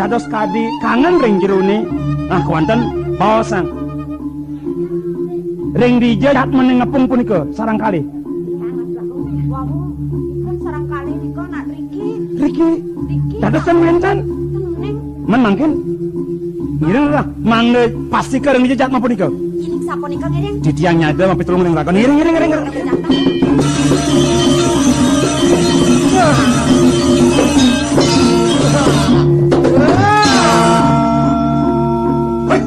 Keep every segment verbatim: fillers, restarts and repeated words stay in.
dados kadi kangen ring jerone. Nah, kewanten baosang. Ring dija jatmane ngepung punika sareng kalih? Wau, pun sareng kalih nika nak riki. Riki. Riki. Dados ten wenten. Ten uning. Men mangkin. Ngiring lah, mangda pastika ring dija jatma punika. Ngiring sapunika ngiring. Titiang nyada mapi tulung ring raga. Ngiring, ngiring, ngiring, ngiring. Hei.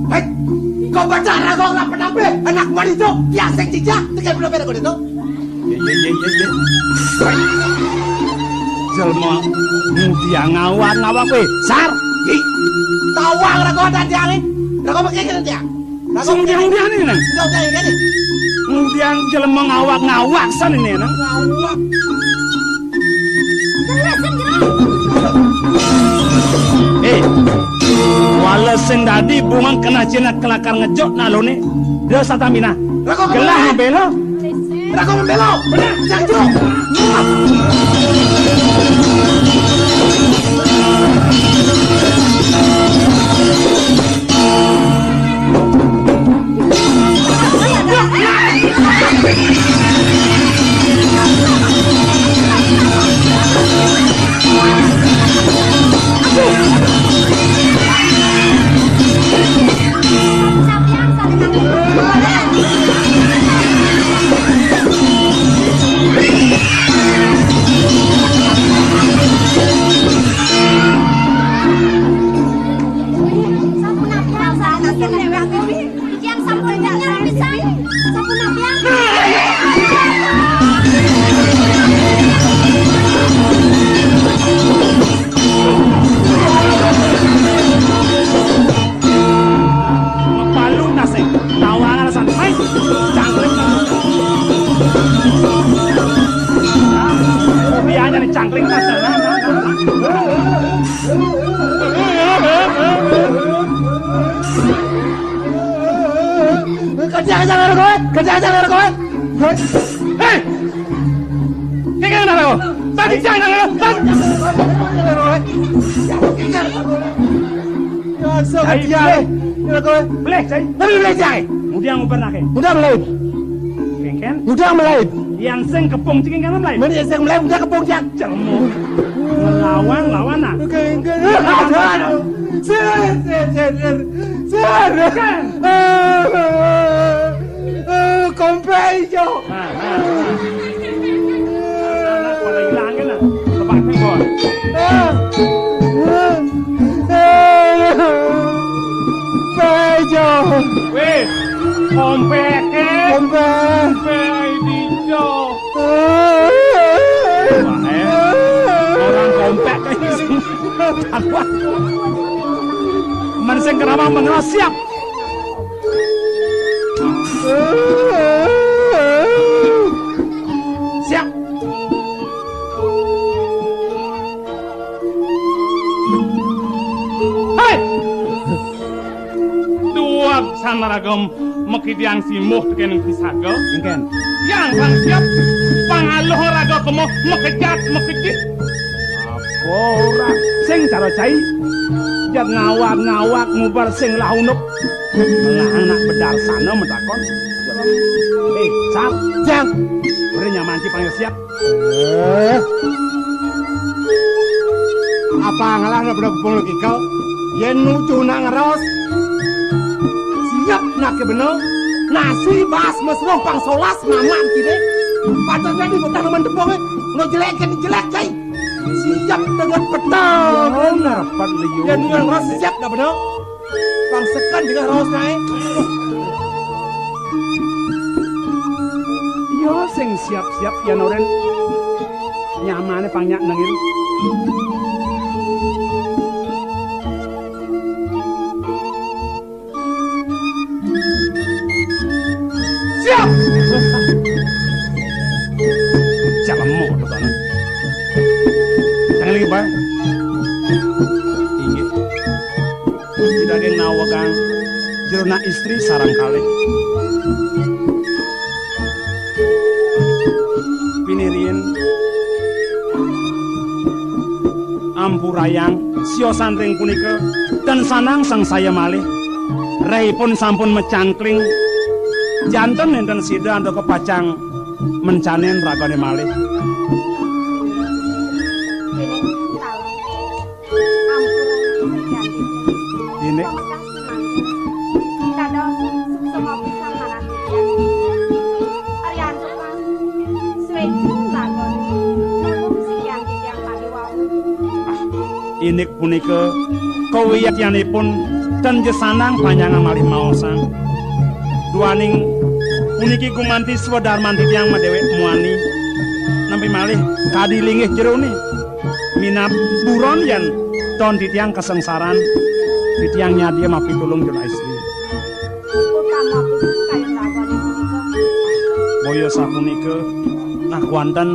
Hei. Kau baca raga ngapa nampe? Anak wanita, tiang sing jijak, tiga puluh pira kau itu. Ye, ye, ye, ye, ye. Jelma ngudiang ngawak-ngawak kowe, Sar. Hi. Tawang raga dan tiange. Raga pakai kene tiang. Raga sing ngudiang-ngudiang ini, Nang. Udah, udah, ini. Ngudiang jelma ngawak-ngawak san ini, Nang. Ngawak. Eh, wala sing dadi bungang kena cina kelakar ngejok nalone. Dia satamina. Raga gelah ngabela. Raga membela. Benar, jangan jauh. Palu nasi, tawang alasan. Hai, cangkring. Dia aja nih cangkring nasi. Kerja aja ngarep kowe, kerja aja ngarep kowe. Hei! Kengkeng nang aku. Tadi siang nang aku. Tadi. Dasar Cai, kerja. Bleh. Bleh, Cai. Tapi bleh, Cai. Mudiang ubar nake. Mudiang melaib. Kengkeng. Mudiang melaib. Yan sing kepung ciking kan melaib. Meni yan sing melaib, mudiang kepung ciang. Jelmu. Melawan, lawan nah. Kengkeng. Sir, sir, sir, sir. Sir. Kengkeng. Eh, eh, kompe ijo. Nah, nah, nah. Anak pada ilang kan, nah. Tebak nih, Bos. Eh, eh, eh, kompe ijo. Wis, kompe ke? Kompe. Kompe ijo. Eh, eh, wah, eh. Orang kompe ke. Men sing krama mengeras siap. Siap. Hai! Duwag san ragam makidian simbuh tekén pisaga. Engkén. Yang sang siap pangaluh raga kema makejat makejit. Apa ora sing cara cai? Jat ngawak-ngawak ngubar sing lah unduk. Lah anak bedarsana matakon. Eh, Sap. Jang. Ora nyaman ci pang siap. Eh. Apa ngalah nak bedak kepung lagi kau? Yen nuju nak ngeros. Siap nak ke bener. Nasi bas mesruh pang solas mamak kini. Patut jadi betah nemen tepung eh. Lo jelek kan jelek cai. Siap dengan petang. Oh, ngarepet liu. Yen nuju ngeros siap nak bener. Pang seken dingeh raos kae. Iya, sing siap-siap yen oren nyamane pang nyak nengil. Siap! Cak lemuk to, Bang. Tangan lagi, Bang. Inggih. Gusti daging nawegang jero nak istri sareng kalih. Pinirien Purayang siosan ring punika ten sanang sangsaya malih. Rehipun sampun macangkling. Janten nenten sida antuk pacang mencanin ragane malih. Dene. Indik punika kawiyatyanipun ten jesanang panjangan malih maosang. Duaning puniki gumanti swadarman titiang madewek muani. Nampi malih kadi linggih jerone. Minab buron yen ton titiang kasengsaran, titiang nyadia mapitulung jero istri. Utama pisan kayun ragane punika. Boya sapunika, nah, wonten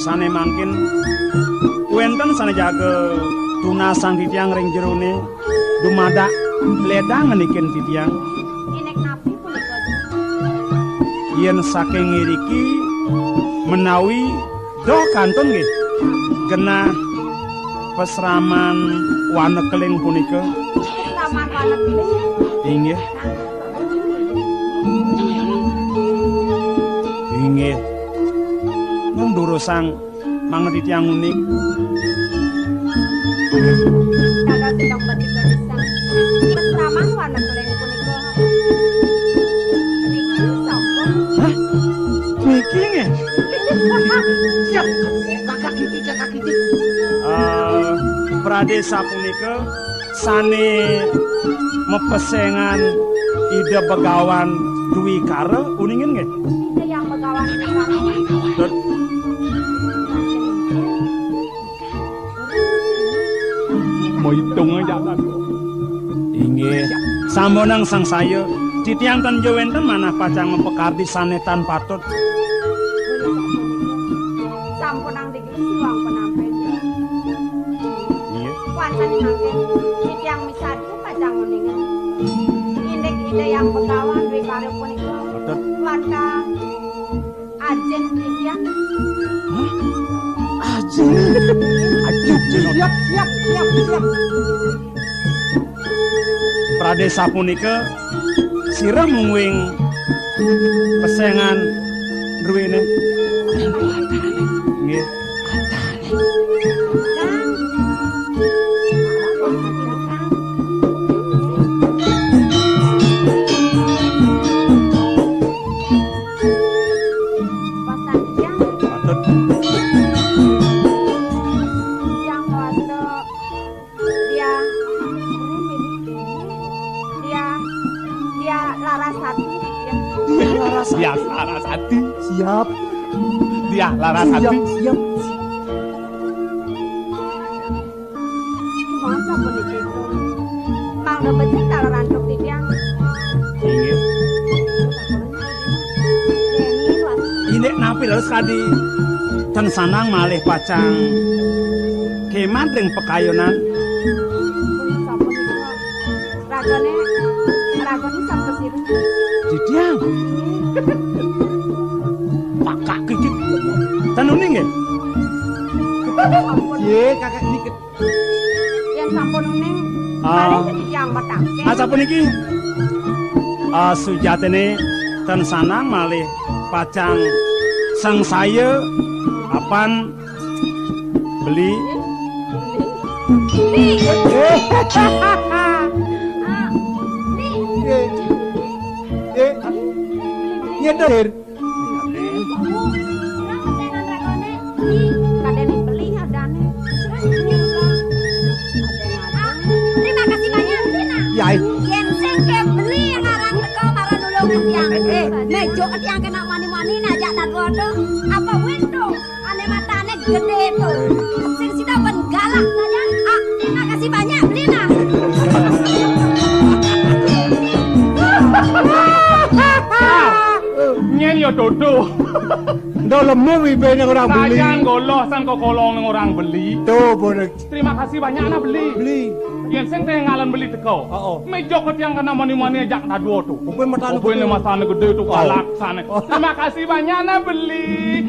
sane mangkin wenten sane jaga tunasang titiang ring jerone dumadak ledang ngenikin titiang. Inik napi punika? Yen saking iriki menawi doh kantun nggih genah pasraman Wanekeling punika. Pasraman Wanekeling? Inggih. Inggih. Mung durusang mangda titiang uning. Dados sedang bati-batisan. Pasraman Wanekeling punika. Niki sampun. Hah? Niki nggih? Siap. Kakak Giti, Kakak Giti. Eh, pradesa punika sane mepesengan Ida Begawan Dwikara uningin nggih? Ida Yang Begawan Dwikara. Tut. Maitung aja. Inggih. Sampunang sangsaya. Titiang ten ja wenten manah pacang mapakardi sane tan patut. Sampunang digi siwang penampen. Inggih. Wantah mangkin titiang misadi pacang uningan. Indik Ida Yang Begawan Dwikara punika. Patut. Wantah Ajin titiang. Hah? Ajin? Ajin. Siap, siap, siap, siap. Pradesa punika sira mungguing pesengan druene. Nggih. Patut. Dia, dia Larasati. Dia Larasati. Dia Larasati. Siap. Dia Larasati. Siap, siap. Masa puniki? Mangda becik taler antuk titiang. Inggih. Indik napi leres kadi? Ten sanang malih pacang kemat ring pakayunan. Sampun, ragane, ragane sampun sirih. Titiang. Pakak iki. Ten uning nggih? Sampun. Ye, kakak ini. Yen sampun uning, ah, malih titiang mataken. Asapuniki, ah, sujatine ten sanang malih pacang sangsaya apan beli. Beli. Ah, beli. Eh, eh, nyeder. Kadene beli adane. Ah, terima kasih banyak, Beli, nah. Yai. Yen sing ke beli ngaran teko marang nulung tiang. Eh, mejo tiang kena mani-mani najak tadwa to. Apa wit to? Ane matane gede to. Sing sida ben galak saja. Ah, terima kasih banyak, Beli, nah. Nyen ya dodo. Ndo lemu wibe ning orang beli. Sayang goloh san kok kolong ning orang beli. Tuh, bonek. Terima kasih banyak nah beli. Beli. Yen sing teh ngalan beli teko. Oh, oh. Mejo ke tiang kena mani-mani ajak tadwa to. Opo matane gede? Opo ne matane gede to, oh, galak sane. Oh. Terima kasih banyak nah beli.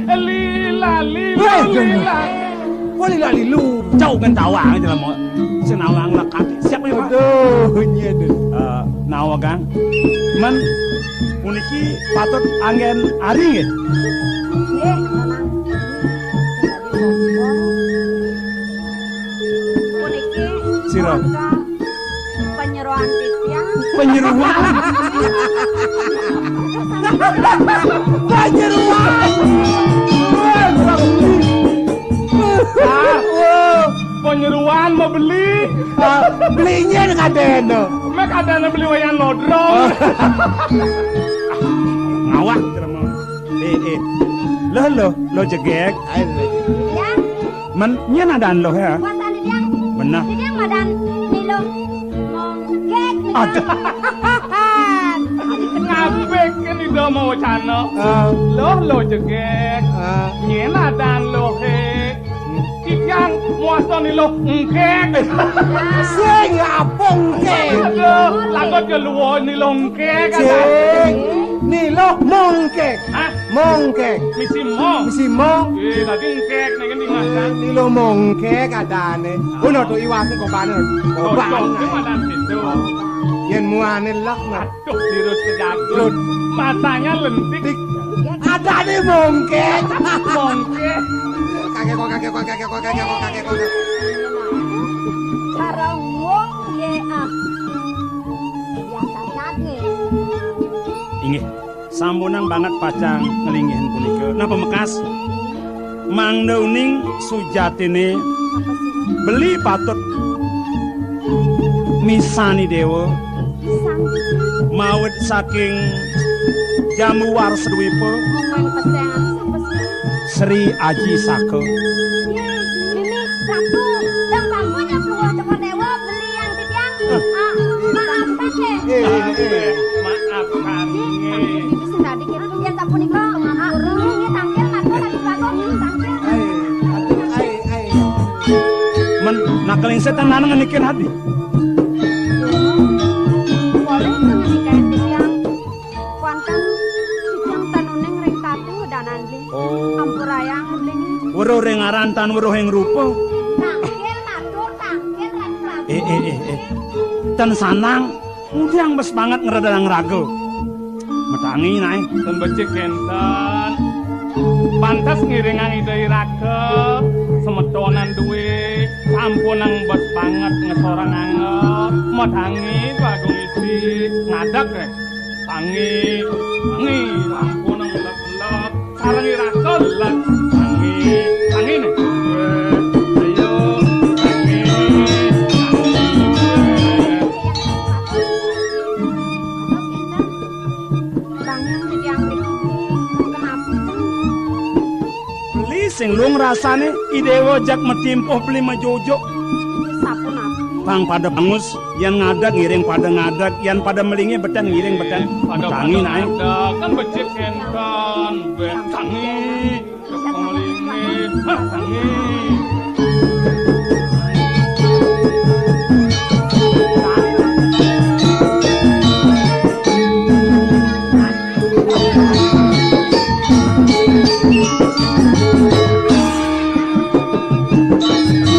Lila, lila, eh, lila. Wah, lilu-lilu, jauh kan tawang aja lah mau. Senawang lekat. Siapa ya, Pak? Aduh, iya deh. Eh, nawa, Kang. Men, puniki patut anggen ari nggih? Nggih, memang. Puniki sira. Penyeruan titiang. Penyeruan. Penyeruan. Ah, penyeruan mau beli. Ah, belinya kadeno. Mek kadeno beli wayan lodrong. Ngawak, Jerman. Eh, eh. Loh, loh, loh jegek. Ayo, loh. Ya. Men, nyen adan loh ya. Kuasa di tiang. Benar. Di tiang madan ni loh mongkek. Aduh. Ngabek kan ida mau wacana. Ah. Loh, loh jegek. Ah. Nyen adan loh he. Titiang muasta ni loh engkek. Sing apa engkek? Aduh, lagot ya luwo ni loh engkek. Sing ni loh mongkek. Hah? Mongkek. Misi mong. Misi mong. Eh, tadi engkek, nek ngendi ngasan? Ni loh mongkek adane. Ono to iwase kok panen. Cocok, ki madan itu. Yen muane lek, nah. Aduh, virus kejagung. Matanya lentik. Dik. Adane mongkek. Mongkek. Kakek kok, kakek kok, kakek kok, kakek kok, kakek kok. Cara wong ye ah. Biasa cage. Inggih, sampunang banget pacang nglinggihin punika. Nah, pamekas, mangda uning sujatine beli patut misani dewa mawit saking Jambu Warsa Dwipa. Sri Aji Saka. Mimi, Ratu, dan sampun ya keluar teko dewa beli yang titiang. Ah, maafkan ya. Eh, eh, eh. Maafkan. Itu sendiri gitu. Yang tak punika, ah, ini tangkil, Ratu, lagi bagus, tangkil. Ai, aduh, ai, ai. Men, nakeling setan lanang niki hadi. Boleh itu ngenikain titiang. Kuanten titiang tanuning ring tatu danan beli. Oh. Ampurayang beli. Weruh ring aran tan weruh ing rupa. Tangkil matur, tangkil, Ratu Agung. Eh, eh, eh, eh. Tan sanang, ngudiang bes banget ngredang raga. Metangi nae. Ten becik kenten. Pantes ngiringang Ida Iraga, semetonan duwe, sampunang bes banget ngesorang anget. Metangi, Bagong Isi, ngadeg, eh. Tangi, tangi, sampunang lek-lek, sareng Iraga lek. Tangi, tangi, nih. Eh, ayo, tangi, tangi, eh. Bang yang titiang mriki, kenapa? Beli sing lung rasane, i dewa jak matimpuh beli majujuk. Sapunapi? Pang pada bangus, yan ngadeg ngiring pada ngadeg, yan pada melingi beten ngiring beten. Pada tangi nae. Ngadeg, kan becik kenten, betangi.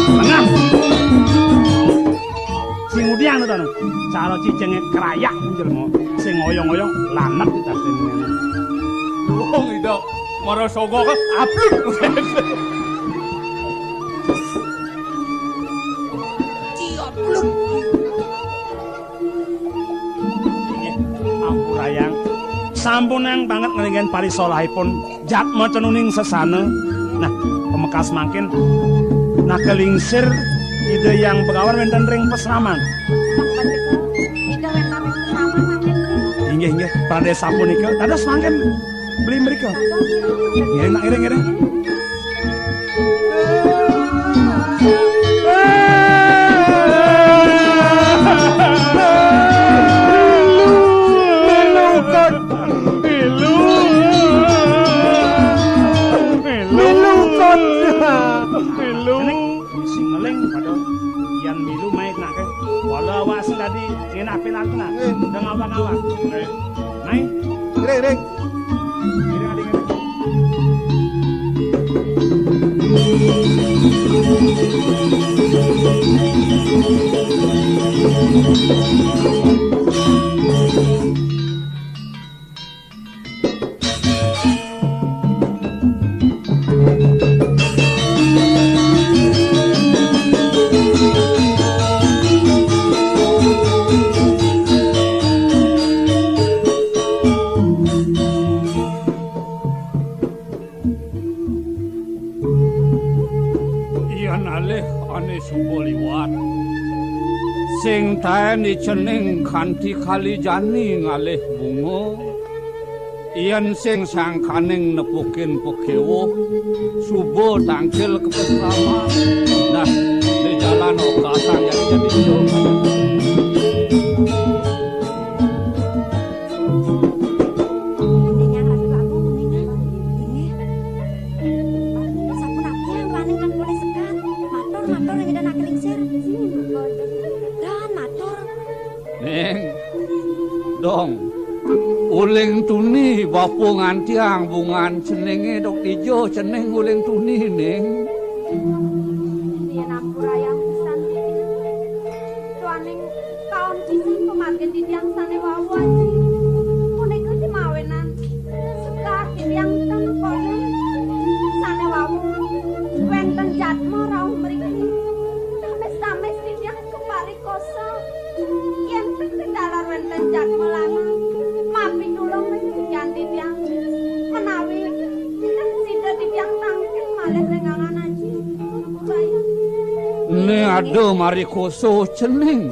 Tengah. Sing ngudiang to, cara cicenge krayak jelema. Sing ngoyong-ngoyong lanek di tas dene. Wong ida mara sogo kan abluk. Ciabluk. Inggih, ampurayang. Sampunang banget nglinggihin parisolahipun jatma tenuning sesana. Nah, pamekas mangkin, nah, kelingsir Ida Hyang Begawan wenten ring pasraman. Ida wenten ring pasraman mangkin. Inggih, inggih. Pada sapunika, dados mangkin beli mrika. Ngiring, nak, ngiring, ngiring. Milu, milu, kot. Milu. Milu. Milu, kot. Milu. Sing ngeling pada yan milu main nak ke. Wala awak sing tadi ngenah pilan kena. Eh. Udah ngawak-ngawak. Mai. Ring, ring. Ring, ring, ring. Yan alih ane suba liwat, sing taen icening kanti kali jani ngalih bunga. Yan sing sangkaning nepukin pakewuh, suba tangkil ka pasraman. Nah, di jalan okasang yang jadi Enyang Ratu Agung, enyang. Inggih. Sapunapi yang raning kan polih sekat. Matur, matur, yang ida nak lingsir. Dan matur. Ning, dong, uling tuni bapa ngantiang bungan ceninge dok dija cening uling tuni, Ning. Yen ampurayang pisan. Duaning kaum pisan pamargin titiang sane wau, Aji. Punika jemawinan sekar titiang tan kono sane wau wenten jadma rauh mriki. Tamis-tamis titiang keparikosa. Yen ping kedalar wenten jadma lanang, mapitulung ring titiang menawi sida titiang tangkil malih ring angan Aji. Ampurayang. Ne ada marikosa cening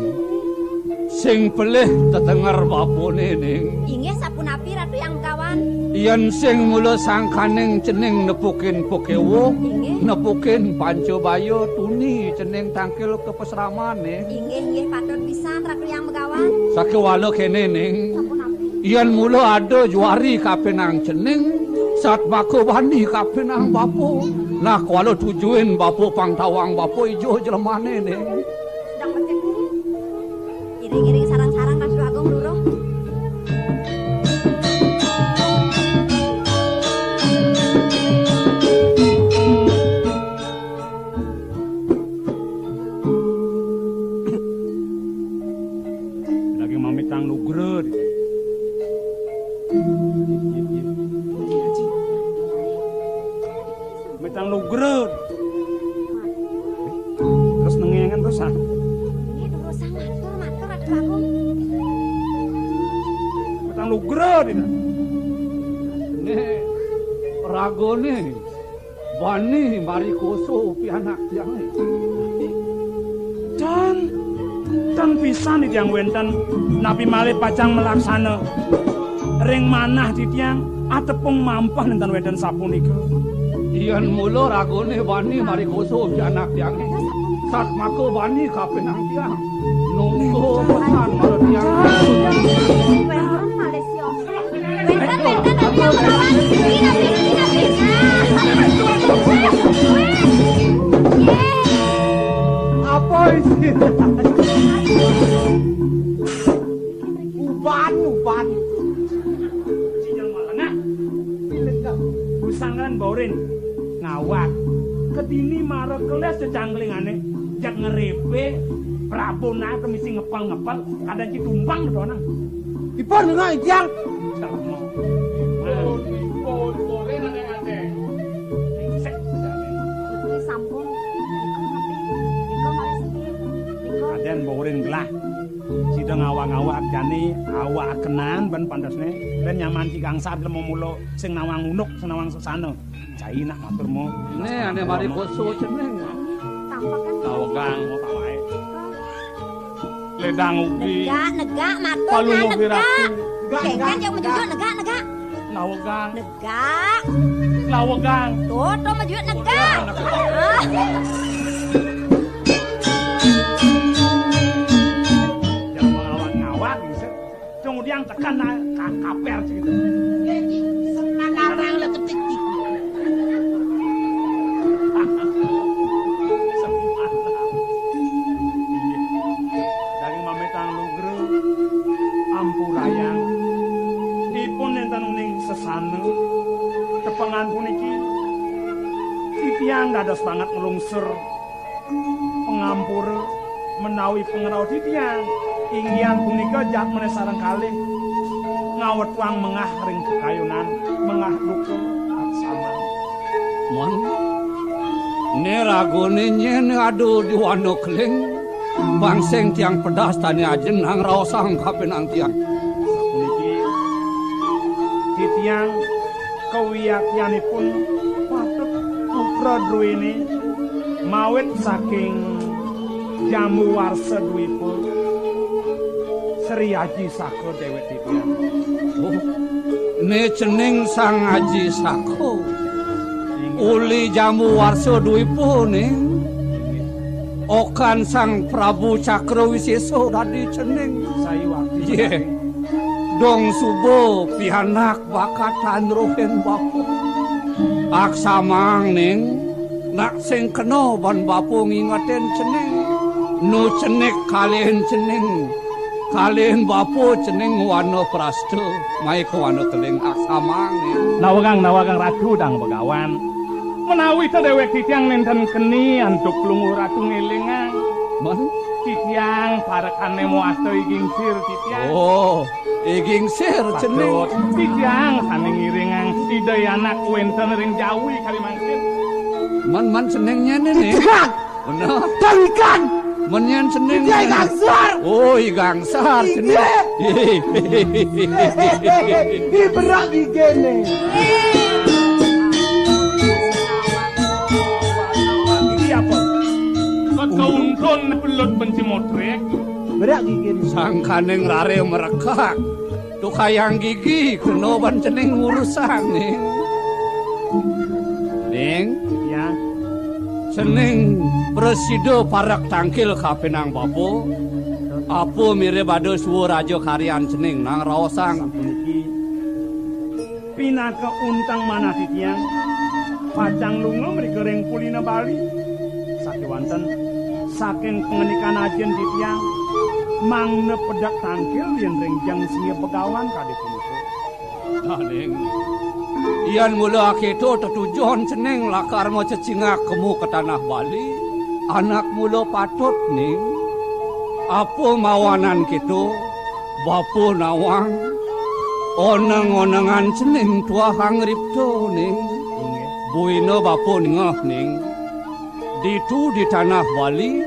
sing pelih tetenger bapane, Ning. Inggih sapunapi Ratu Yang Kawan? Yen sing mula sangkaning cening nepukin pakewuh, inggih, nepukin Pancabaya tuni cening tangkil ka pasramane. Inggih, inggih, patut pisan Ratu Yang Begawan. Sakéwala kéné, Ning. Sapunapi? Yén mula ada juari kapinang cening, satmaka bani kapinang bapa. Nah, kuala tujuin bapa pang tawang bapa ijo jelemané, Ning. Sedang becik. Iring-iring sareng-sareng Ratu Agung Luruh. Lagi mamitang lugra. Mitang lugra. Terus nengengan terus, ah. Ini terus matur, matur, Ratu Agung. Mitang lugra, Dina. Nek ragané bani marikosa pianak tiangé. Dan, dan pisan titiang wénten, napi malih pacang malaksana ring manah titiang, atepung mampah nénten wénten sapunika. Yén mula ragané bani marikosa pianak tiangé, satmaka bani kapinang tiang. Nunggu pesan marang tiang. Wénten malih sios. Wénten, wénten, Ratu Yang Begawan. Sinapi, sinapi. Nah. Apa isi? Uban, uban. Sijil malengah. Busang kan baurin. Ngawak. Kedini mara keles cecangklingané. Jak ngerepe, Prabu Naga misi ngepel-ngepel, kadang ci tumpang doang. Ipun ngéngkén. Sampun. Iko malih sedih. Iko malih sedih. Iko. Kadén baurin gelah. Sida ngawak-ngawak jani awak kenan ben pantasné. Ben nyaman ci gangsar lemo mulo sing nawang unduk, sing nawang sesana. Cai nak matur mo. Né ané mari koso cening. Tampakan. Lawegang. Ledang ugi. Negak, negak, matur. Palulu nah, negak. Wiratu. Kéngkén yang menjujur, negak, negak. Lawegang. Negak. Lawegang. Tuh, tuh menjujur negak. Ah. Jangan ngawak-ngawak, bisa. Kemudian tekan na-, ka-, kaper gitu. Senang orang lah ketik. Daging mametang lugra, ampurayang. Ipun nénten uning sesana, tepengan puniki. Titiang dados banget nglungsur pangampura menawi pangrauh titiang. Inggihan punika jatmane sareng kalih ngawetuang mengah ring kayunan, mengah duka, aksama. Mon, ne ragane nyen ada di wana keling, bangsing tiang pedas tani ajin nang raosang kapining tiang. Sapuniki titiang kawiaktianipun patut putra druene mawit saking Jambu Warsa Dwipa Sri Aji Saka dewek titiang. Oh, ne cening Sang Aji Saka. Inggih. Uli Jambu Warsa Dwipa ning. Inggih. Okan Sang Prabu Cakra Wisesa dadi cening. Sayuwakti. Yeh. Dong suba pianak bakat tan rohin bapa. Aksamang ning, nak sing kena ban bapa ngingetin cening. Nu cenik kalihin cening. Kalihin bapa cening wana prasta, mai ka wana keling aksamang ning. Nawegang, nawegang Ratu Dang Begawan. Menawi ta dewek titiang nenten keni antuk Lungguh Ratu ngelingang. Man? Titiang parekane muasta I Gingsir titiang. Oh, I Gingsir cening. Patut. Titiang sane ngiringang Ida Anak wenten ring Jawi kali mangkin. Man, man cening nyene ne. Titiang. Bener. Tarikan. Men nyen cening. Titiang nyene. I Gangsar. Oh, I Gangsar cening. Inggih. Ih, berak gigene. Iki apa? Kok kauntun belut benci motrek? Berak gigene. Sangkaning rare merekak. Tukayang gigi kena ban cening urusan, Ning. Ning. Ya. Cening prasida parek tangkil kapining bapa. Apa mirib ada suwa raja karyan cening nang raosang. Sapuniki pinaka unteng manah titiang pacang lunga mrika ring Pulina Bali. Sakewanten saking pangandikan ajin titiang mangda pedek tangkil yen ring jeng singgih Begawan kadi punika. Daning, yan mula aketo tetujon cening lakar macecingak kemu ka tanah Bali, anak mula patut ning. Apa mawanan keto, bapa nawang, oneng-onengan cening tuah angripta ning. Buina bapa ningeh ning. Ditu di tanah Bali,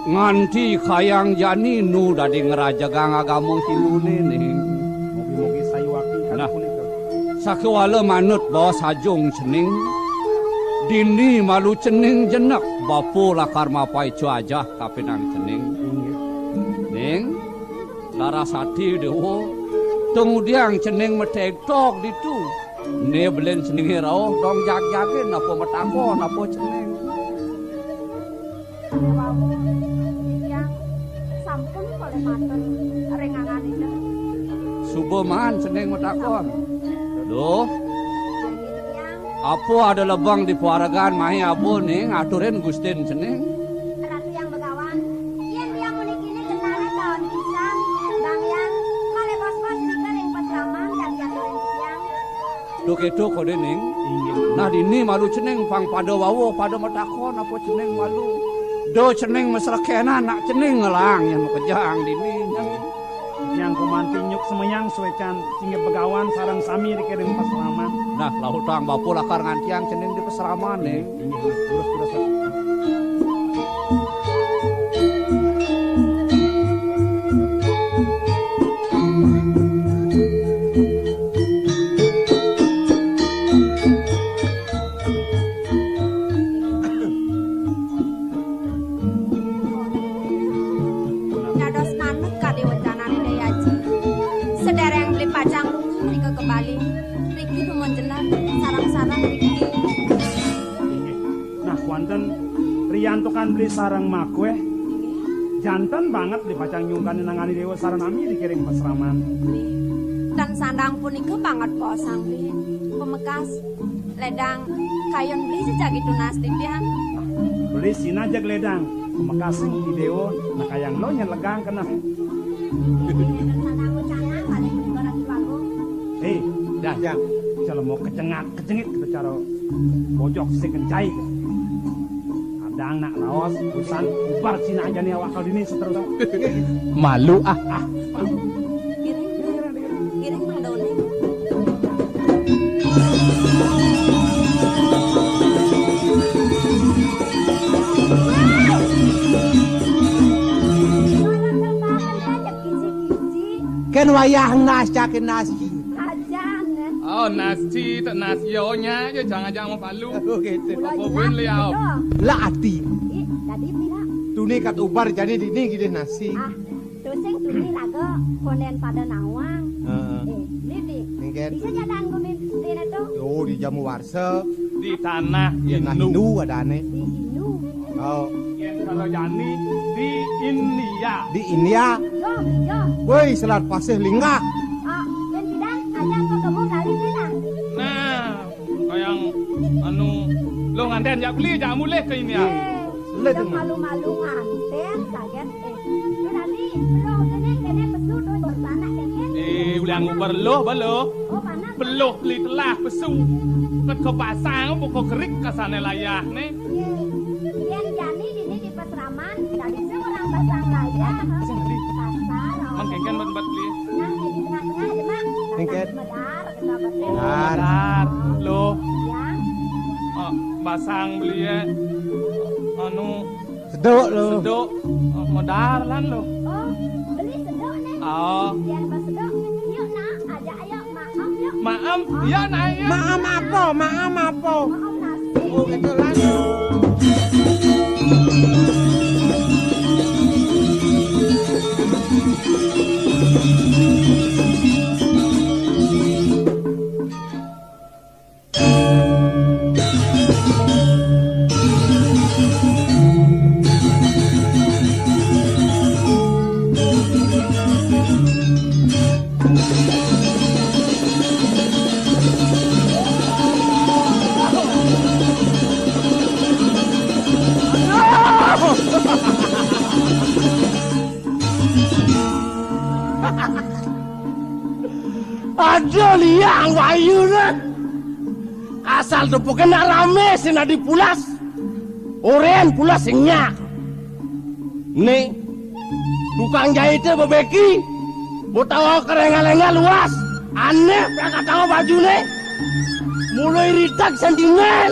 nganti kayang jani nu dadi ngrajegang agama Hindune ning. Mugi-mugi sayuwakti kadi punika. Sakewala manut baos ajung cening, dini malu cening jenek, bapa lakar mapaica ajah kapining cening. Inggih. Ning, Larasati Dewa, tungudiang cening mategtog ditu. Ne belin ceninge rauh, dong jagjagin, apa matakon, apa cening. Wau, titiang sampun polih matur ring anganipun. Suba maan cening matakon. Duh. Titiang. Apa ada lebeng di paregan mahe aba ning aturin gustin cening? Ratu Hyang Begawan, yen tiang puniki ne kenane taun pisan, Bang Hyang, malih bos-bos nika ring pasraman dan jatuhin titiang. Duh keto kode ning. Inggih. Nah dini malu cening pang pada wau pada matakon apa cening malu. Do cening masrekenan nak cening ngelang yen makejang dini. Yang kumanti nyuk semayang suecan singgih Begawan sareng sami rike ring pasraman. Nah, lahutang bapa lakar ngantiang cening di pasraman ning. Inggih, terus, terus. Dados manut kadi wencanane Dai Aji. Sedereng beli pacang lunga mrika ka Bali. Riki dumun jenar sareng-sareng riki. Nah, wonten riantukan beli sareng makueh. Janten banget beli pacang nyungkani nangani dewa sareng nami dikiring pasraman. Tan sandang punika banget posang beli. Pemekas ledang kayun beli jejagi tunas titiang. Beli sinah jeg ledang. Pemekas sing di dewa nakayang lo nyelegang keneh. Tan sandang pucangan paling ibarat bagung. Hei, dah. Jang. Celemo kecengak kecengit cara bojok sing kencai. Dang nak raos, usan ubar Cina jani awak kal dini seterus. Malu ah. Ah, giring, giring, giring, Mak Doni. Kan wayah nas cakin nasi. Ajan. Oh, nasi tak nasi yo nya je jangan-jangan mau palu. Oh, gitu. Apa pun liau. Lah ati. Ih, tadi pira? Tuni kat ubar jani dini gidih nasi. Ah, tusing tuni laga konden pada nawang. Heeh. Eh, Lidi. Engket. Bisa jadang gumin dina tu? Oh, di jamu warsa. Di tanah ya, nah, Hindu. Hindu adane. Di Hindu. Oh. Yen kalau jani di India. Di India. Yo, yo. Woi, selat pasih linggah. Ah, yen bidan aja apa kamu kali dina? Nah, kayang anu lo nganten jak beli jak mulih ke India. Eh, Sulit udah ini. Malu-malu nganten saget. Eh, tu tadi belum kene kene pesu tu bersanak kene. Eh, ulang ubar lo balo. Oh, panas. Beluh beli telah pesu. Ket kepasang buka kerik kasane layah ne. Yen jani dini di pasraman, tadi sing orang pasang layah. Pasar. Mang kengken buat buat beli. Nah, di tengah-tengah aja, Mak. Kengken. Medar, kita buat. Oh, medar. Lo. Yang. Oh, pasang beli ya. Anu. Sedok lo. Sedok. Oh, medar lan lo. Oh, beli sedok ne. Oh. Yen pas sedok, yuk nak, ajak ayo. Maem, ya, nak, ya. Maem apa? Maem apa? Oh, gitu lah. Ada liang wayune. Asal tepuke nak rame sing adi pulas. Oren pulas sing nyak. Nih, tukang jahite bebeki. Utawa kerengal-engal luas. Aneh pek kata bajune. Mulai ritak sentimen.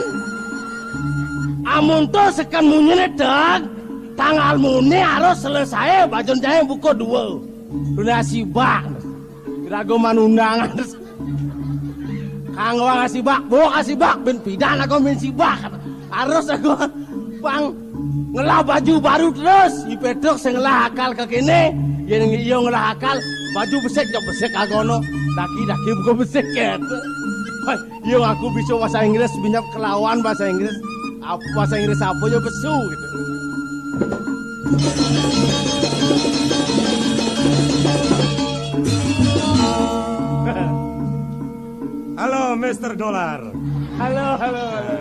Amun to sekan munyine tak, tanggal mune harus selesai bajun jahit buka dua. Udah sibak. Kira gua manundangan. Kanggo ngasibak, bawa kasibak, ben pidan aku ben sibak. Harus aku pang ngelah baju baru terus. I Petruk sing ngelah akal ke kene, yen iya ngelah akal, baju besek jok besek agono, daki-daki buka besek ket. Wah, iya aku bisa bahasa Inggris, binyak kelawan bahasa Inggris. Apa bahasa Inggris apa ya besu gitu. Halo, Mister Dollar. Halo, halo, halo.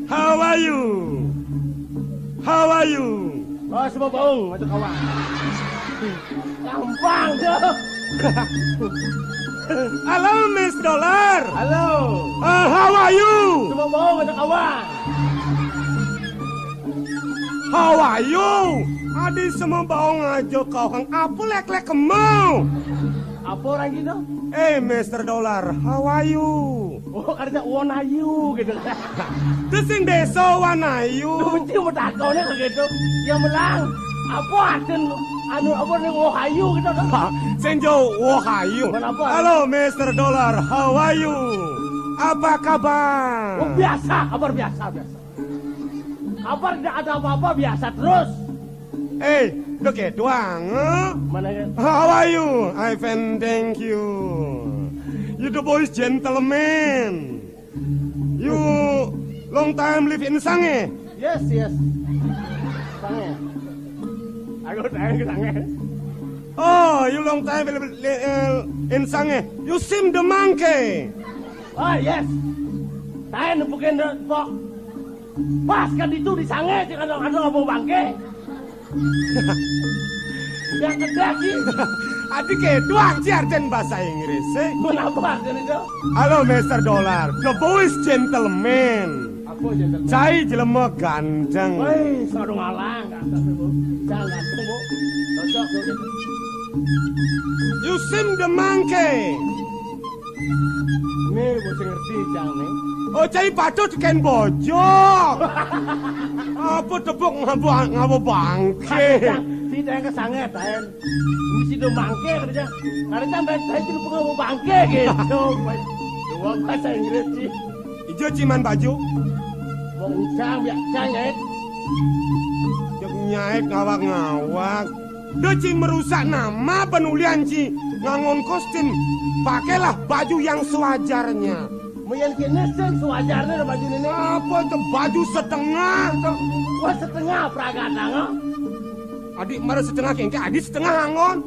How are you? How are you? Oh, semua baung, macam kawan. Gampang tu. Halo, Miss Dollar. Halo. Uh, how are you? Semua baung, macam kawan. How are you? Adi semua baung aja kau hang apa lek-lek kemau? Apa orang gitu? Eh, Mister Dollar, how are you? Oh, kerja Wanayu gitu. Terus sing desa Wanayu. Lu mesti mau takonnya kayak gitu. Ya melang. Apa aden anu apa nih Wohayu gitu kan? Sing jo Wohayu. Kenapa? Halo, Mister Dollar, how are you? Apa kabar? Oh, biasa, kabar biasa, biasa. Kabar tidak ada apa-apa, biasa terus. Eh, lo kayak doang, eh? Mana ya? How are you? I fine, thank you. You the boys gentleman. You long time live in Sange? Yes, yes. Sange. Aku tayang ke Sange. Oh, you long time live, live, uh, in Sange. You seem the monkey. Oh, yes. Tayo, nempukin na po. Pas ka dito, di Sange, di ano, ano, abo bangke. Yang kedua sih. Adi kayak doang sih artian bahasa Inggris, eh? Kenapa artinya itu? Halo, Mister Dollar. The voice gentleman. Cai jelema ganteng. Woi, sadu ngalang ganteng, Bu. Jangan ganteng, Bu. Cocok, Bu. You seem the monkey. Nih, Bu, sing ngerti, Cang, nih. Oh, cai patut ken bojo. Apa tepuk ngabo, ngabo bangke? Cang, si teh kesanget, Taen. Misi do bangke, kerja. Karena sampai saya jadi pengawa bangke, gitu. Dua bahasa Inggris, sih. Ijo ciman baju. Wong Cang, biasa nyait. Jek nyait ngawak-ngawak. Do ci merusak nama penulian ci ngangon kostum. Pakailah baju yang sewajarnya. Meyan kene sing sewajarnya ada baju ini. Apa itu baju setengah? Wah, setengah pragata, nggak? Adik mara setengah kengke, adik setengah angon.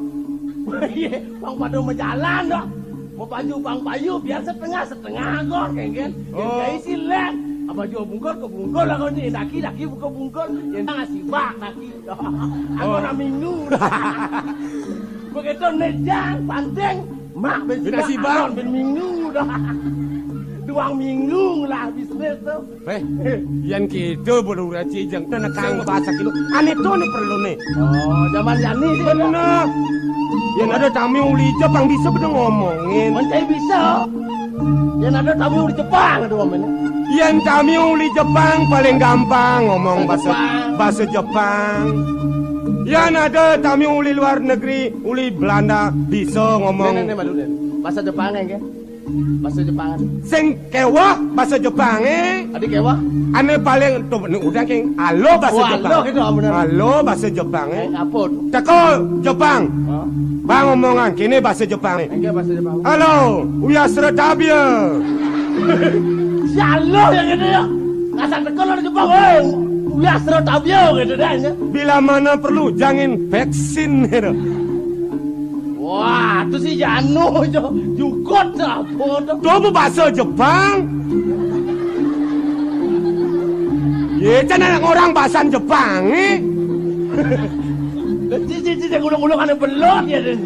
Iya, bang pada mau jalan dong. Mau baju bang payu biar setengah-setengah angon kengke. Oh. Kengke isi lek. Apa juga bungkul ke bungkul lah kau ni. Daki, daki buka bungkul. Yang tengah sibak daki. Angon minggu. Begitu nejang panting. Mak ben sibak, angon ben minggu dah. Dua minggu lah bisnis tu. Eh, yan kitu bulu raci jeng teu nekang bahasa kitu. Ane to ne perlu ne. Oh, zaman yani sih. Bener. Yan ada tami uli Jepang bisa bener ngomongin. Mencai bisa. Yan ada tami uli Jepang ada ngomongin. Yan tami uli Jepang paling gampang ngomong bahasa bahasa Jepang. Yan ada tami uli luar negeri, uli Belanda bisa ngomong. Nih, nih, nih, malu nih. Bahasa Jepang ya, kan? Bahasa Jepang. Sing kewah bahasa Jepang eh. Tadi kewah. Ane paling tuh nu udah keng alo bahasa Jepang. Alo gitu bener. Alo bahasa Jepang eh. Eh, apa tuh? Teko Jepang. Hah? Bang omongan kini bahasa Jepang eh. Enggak bahasa Jepang. Halo, uya seratabia. Si alo yang gitu ya. Asal teko lo Jepang, woi. Uya seratabia gitu dah ya. Bila mana perlu jangin vaksin gitu. Wah, itu si Janu jo jukut apa tu? Tuh apa bahasa Jepang? Ye, kan anak orang bahasa Jepang eh. Cici cici gulung-gulung ane belot ya deh.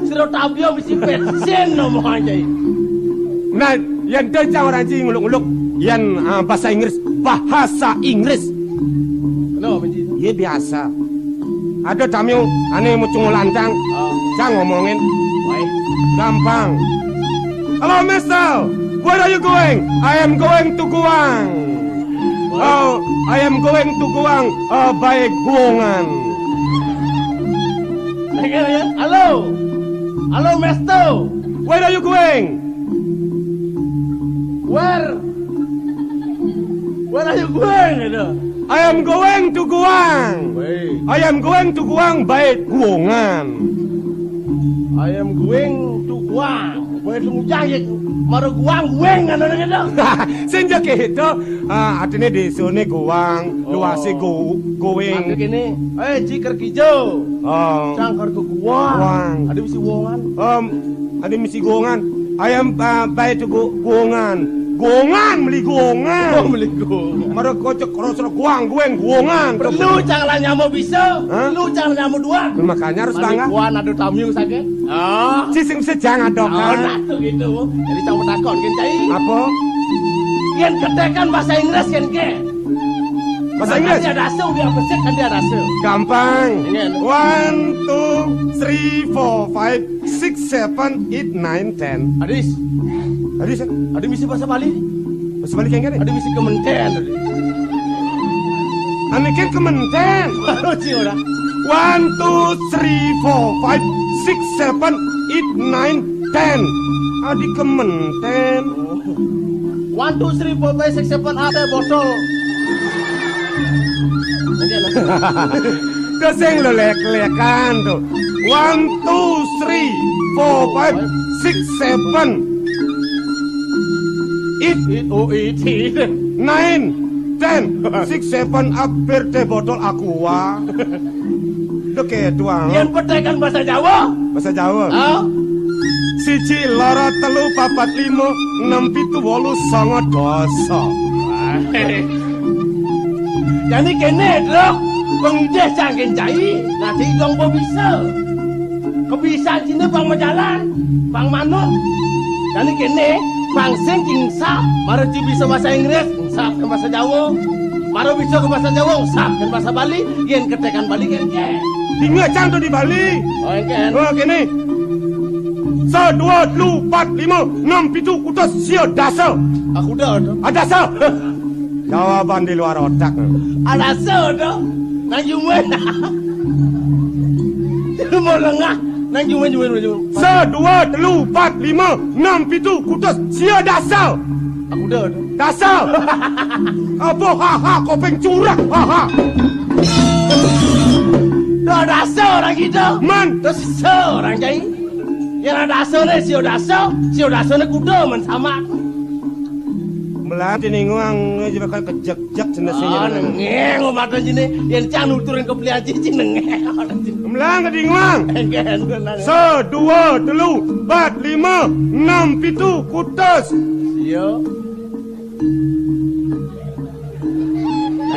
Siro tabio bisi vaksin ngomong aja. Nah, yang dencang orang ci nguluk-nguluk yang uh, bahasa Inggris, bahasa Inggris. Kenapa benci? Ye biasa. Ada tamu ane mau cungu lantang, oh. Cang ngomongin. Baik. Gampang. Hello, mister. Where are you going? I am going to Guang. Oh, I am going to Guang. Uh, by Guongan. Halo. Halo, mister. Where are you going? Where? Where are you going? Gitu. I am going to Guang. Wait. I am going to Guang by Guongan. I am going to Guang. Wait, lu jahit. Mara Guang, Gueng, kan gitu. Senja ke itu, ah, artinya di sini Guang, oh. Luasi Gu, Gueng. Maksud gini, eh, cikar kijo. Oh. Cangkar ke Guang. Guang. Ada bisi Wongan. Um, ada misi Guongan. Ayam uh, baik tu Gu, Guongan. Guongan beli Guongan. Oh, beli Guongan. Mara kocok kroso Guang, Gueng, Guongan. Perlu jangan nyamuk bisa. Hah? Perlu jangan nyamuk dua. Makanya harus bangga. Kuan ada tamu sakit. Oh. Cicing sejang ada kan. Nah, tuh gitu. Jadi cang takon kan cai. Apa? Yang ketekan bahasa Inggris kan ke? Bahasa Inggris. Nanti ada asal dia pesek nanti ada asal. Gampang. Ingat. One, two, three, four, five, six, seven, eight, nine, ten. Adis. Adis. Ada misi bahasa Bali. Bahasa Bali kan? Ada misi kementen. Ane kan kementen. Baru sih orang. One, two, three, four, five, six, seven, eight, nine, ten. Adi kementen. One, two, three, four, five, six, seven, ada botol. Terus yang lo lek-lekan tuh. One, two, three, four, five, six, seven, eight. Oh, eight. Nine, ten, six, seven, hampir teh botol aqua. Deke tuang. Yang penting kan bahasa Jawa. Bahasa Jawa. Ah? Siji, loro, telu, papat, lima, enam, pitu, walu, songo, doso. Jadi kene, Dok. Pengidih cangkin cai, nanti dong bisa. Kebisan sini bang majalan, bang manuk. Jadi kene, Pang sing cai ngusap, mara cai bisa basa Inggris, ngusap kan basa Jawa. Mara bisa ka basa Jawa, ngusap kan basa Bali, yén ketekan Bali kan cai. Dingeh cang to di Bali. Oh, engkén. Oh, kéné. Sa, dua, telu, pat, lima, enam, pitu, kutus, sia, dasa. Aku dah to. Ah, dasa. Jawaban di luar otak. Ada se to. Nang jumeh. Mau lengah. Nang jumeh, jumeh, jumeh, jumeh. Sa, dua, telu, pat, lima, enam, pitu, kutus, sia, dasa. Aku dah to. Dasa. Apa ha ha, kopeng curah ha ha. Dah dasa orang kita. Man. Terus se orang cai. Yén ada dasa né, sia dasa, sia dasa né kuda men sama. Melah tininguang, eh, bakal kejek-jek jenisnya. Ah, nengeng, mata sini. Yén cang nuturin ke beli aja, sih nengeng. Melah tininguang. Engkén, tenang. Sa, dua, telu, pat, lima, enam, pitu, kutus. Iya.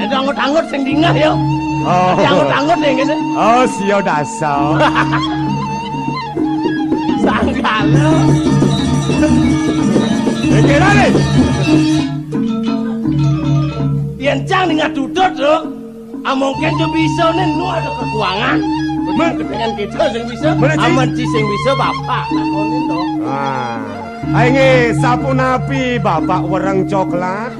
Ada anggut-anggut sing dingeh ya. Oh. Ada anggut-anggut yang gitu. Oh, sia dasa. Sanggalo. Pikiran nih. Yén cang dingeh tutut to. Ah, mungkin cai bisa né nu ada kekuangan. Men- Kepengen kita sing bisa. Mana, Ci? Aman ci sing bisa bapak takonin to. Ah. Ai nggih, sapunapi Bapak wereng coklat?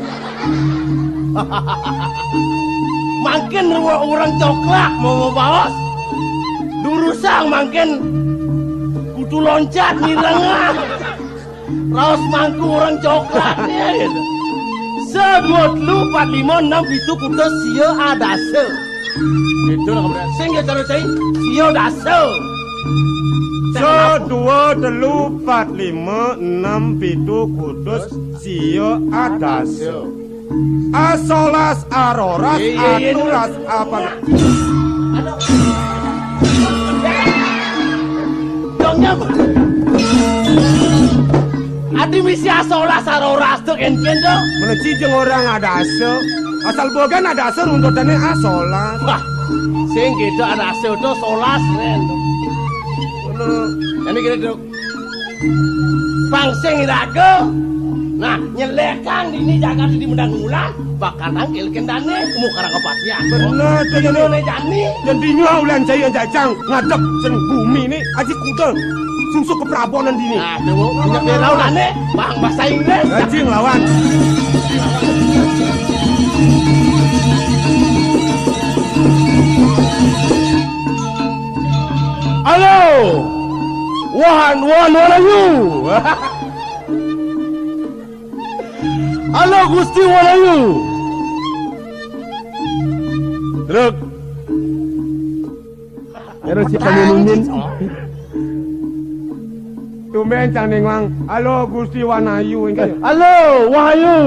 Mangkin ru-, wereng coklat mau mabaos. Durusang mangkin kutu loncat ngirengan. Raos mangku wereng coklat né, gitu. Sa, dua, telu, pat, lima, enam, pitu, kutus, sia, adasa. Gitu lah, kemudian. Sing ya cara cai, sia dasa. Sa, dua, telu, pat, lima, enam, pitu, kutus, sia, adasa. Asolas, aroras, iya, iya, iya, atulas, apa? Aduh. Dong, nyam. Adi misi asolas, aroras to, kénkén to. Meleci jeung orang adasa. Asal bogan adasa runtutannya asolas. Wah, sing gitu adasa to solas, men. Ngono. Ini kita dok. Pang sing iraga. Nah, nyelekang dini jagat di Mendang Wulan, bakal nangkil kendane, muka rangka pasian. Bener, tuh, bener, jani. Dan dini ulan cai jajang, ngadeg sing bumi ini, aji kuda, sungsuk ke Prabonan dini. Nah, tuh, punya belau ane, bang bahasa Inggris. Aji ngelawan. Halo. Wahan, wahan, wahan, ayu. Halo, Gusti Wanayu. Truk. Terus si panyunumin. Tumben cang ningwang. Halo, Gusti Wanayu. Halo, Wahyu.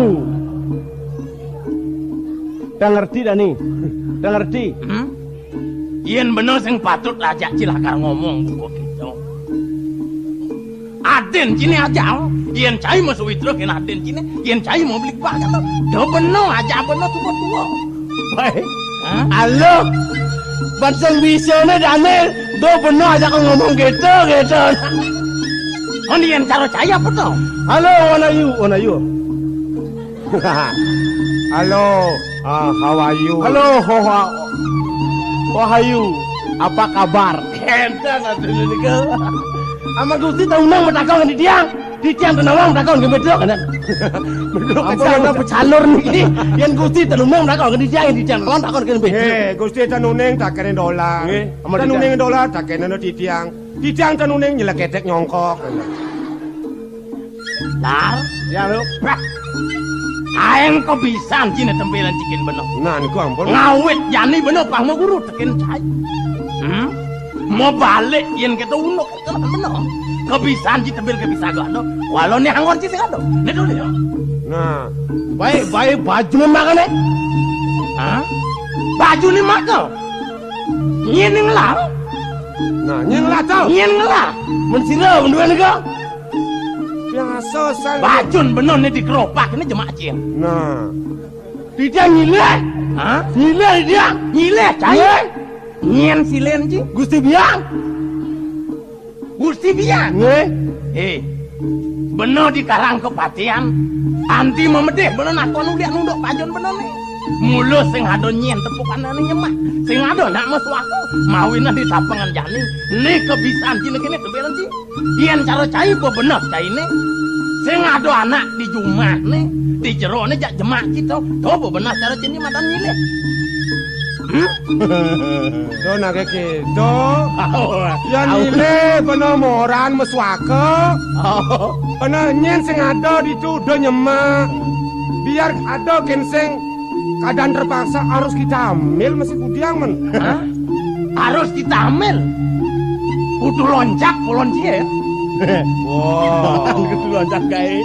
Tang ngerti, Dani? Tang ngerti? Hmm? Yén bena sing patut lajak cilakar ngomong buka kita. Adén ciné ajal, yén cai masawitra kén adén ciné, yén cai mau beli bakal. Da bena ajak bena tua-tua. Baik. Hah? Halo. Ban sing bisané dané, da bena ajak ngomong gitu, gitu. Mun yén cara cai apa to? Halo, Wanayu, Wanayu. Halo, ah, how are you? Halo, how, how are you? Apa kabar? Enten atuh nika. Ama Gusti teu unang matakon ka titiang. Titiang teu nawang matakon ka beduk, kan? Beduk. Ampun, kacang. Ana pecalur niki. Yén Gusti teu unang matakon ka titiang, titiang teu nawang takon ka beduk. Hé, Gusti teu uning takéné dolar. Nggih, ama titiang. Teu uning dolar takéné titiang. Titiang teu uning nyeleketek nyongkok. Dar. Ya, Luk. Bah. Aéng kebisan ciné tempelan cikin bena. Nah, niku ampun. Ngawit jani bena pang maguru tekén cai. Hmm? Mau balik yén kita unuk tenan bena. Kebisan ci tebel kebisa gado. Walau né anggon ci sing ado. Né dulu ya. Nah, baik, baik baju makané. Hah? Baju né maka. Nyén ngelah. Nah, nyén ngelah to. Nyén ngelah. Mun sira mun duwé nika. Biasa sang. Bajun bener né di keropak ini jemak cil. Nah. Titiang nyilih. Hah? Nyilih dia. Nyilih cai. Nyilih. Nyén silén ci. Gusti Biang. Gusti Biang. Nggih. Eh. Bena di karang kapatihan, anti mamedih bena nakon ulian unduk pajun bena né. Mula sing ada nyén tepukanané nyemak, sing ada nak masuaka, mawinan di tapengan jani, né kabisan ciné kéné tebel ci. Yén cara cai bebeneh cainé, sing ada anak di jumahné, di jeroné jak jemak kita, to bebeneh cara cainé madan nyilih. Hmm? To nak kéto. Au. Yén au. Nyilih bena moran masuaka. Au. Bena nyén sing ada ditu da nyemak. Biar ada kén sing kadang terpaksa harus kita ambil masih kudiang men. Hah? Harus kita ambil. Kudu loncat polon cie. Wah, kudu loncat gaé.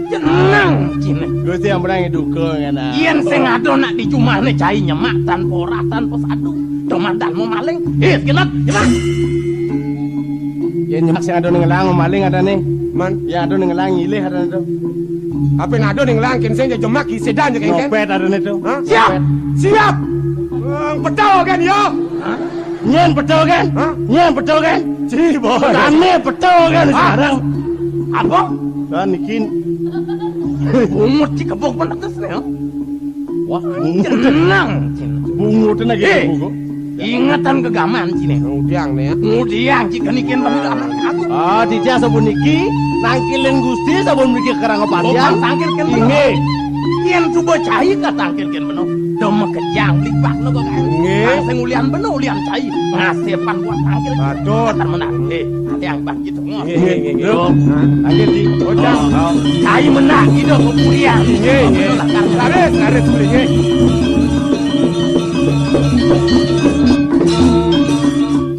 Jeneng ciné. Gusti ambrang duka ngéné. Yén sing ada nak di jumahné cai nyemak tanpa orah, tanpa sadu. Domandan mau maling. His, genep, genep. Yén nyemak sing ada ning gelang maling adané. Man, ya ada ning gelang nyilih adané to. Apa nak ada ning gelang kén sing jemak ki sedan je kén. Nyopét adané to. Hah? Siap. Nyopét. Siap. Wong betul kan ya? Hah? Nyén betul kan? Hah? Nyén betul kan? Ci boy. Kané betul kan sekarang? Apa? Kan niki. Bungut ci kebok penetes né. Wah, bungut. Tenang, Cin. Bungut lagi. Eh, bungut. Ingetan ke gaman ciné. Ngudiang né ya. Ngudiang ci kenikin aku. Ah, titiang sabun niki, nangkilin Gusti sabun niki karang kapatihan. Bukan tangkil kén beno. Inggih. Yén coba cai ka tangkil kén beno. Dema kejang lipak no kok. Inggih. Sing ulian beno ulian cai. Ngasepan buat tangkil. Aduh. Kata menang. Eh, ada yang bangkit. Nggih, nggih, nggih, nggih. Yo. Nggih, Di. Bocah. Cai menang, ida kemudian. Nggih, nggih. Laris, laris, nggih.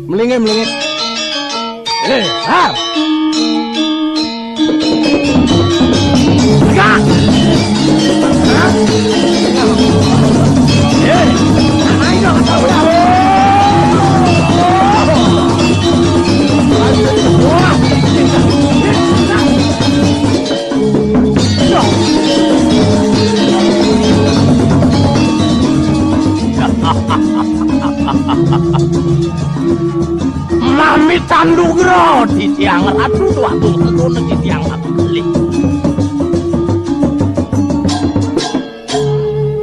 Melingit, melingit. Eh, har. Tegak. Hah? Eh, ayo, ayo, ayo. Mamitan lugra titiang Ratu Dwagung, sedana titiang Ratu Beli.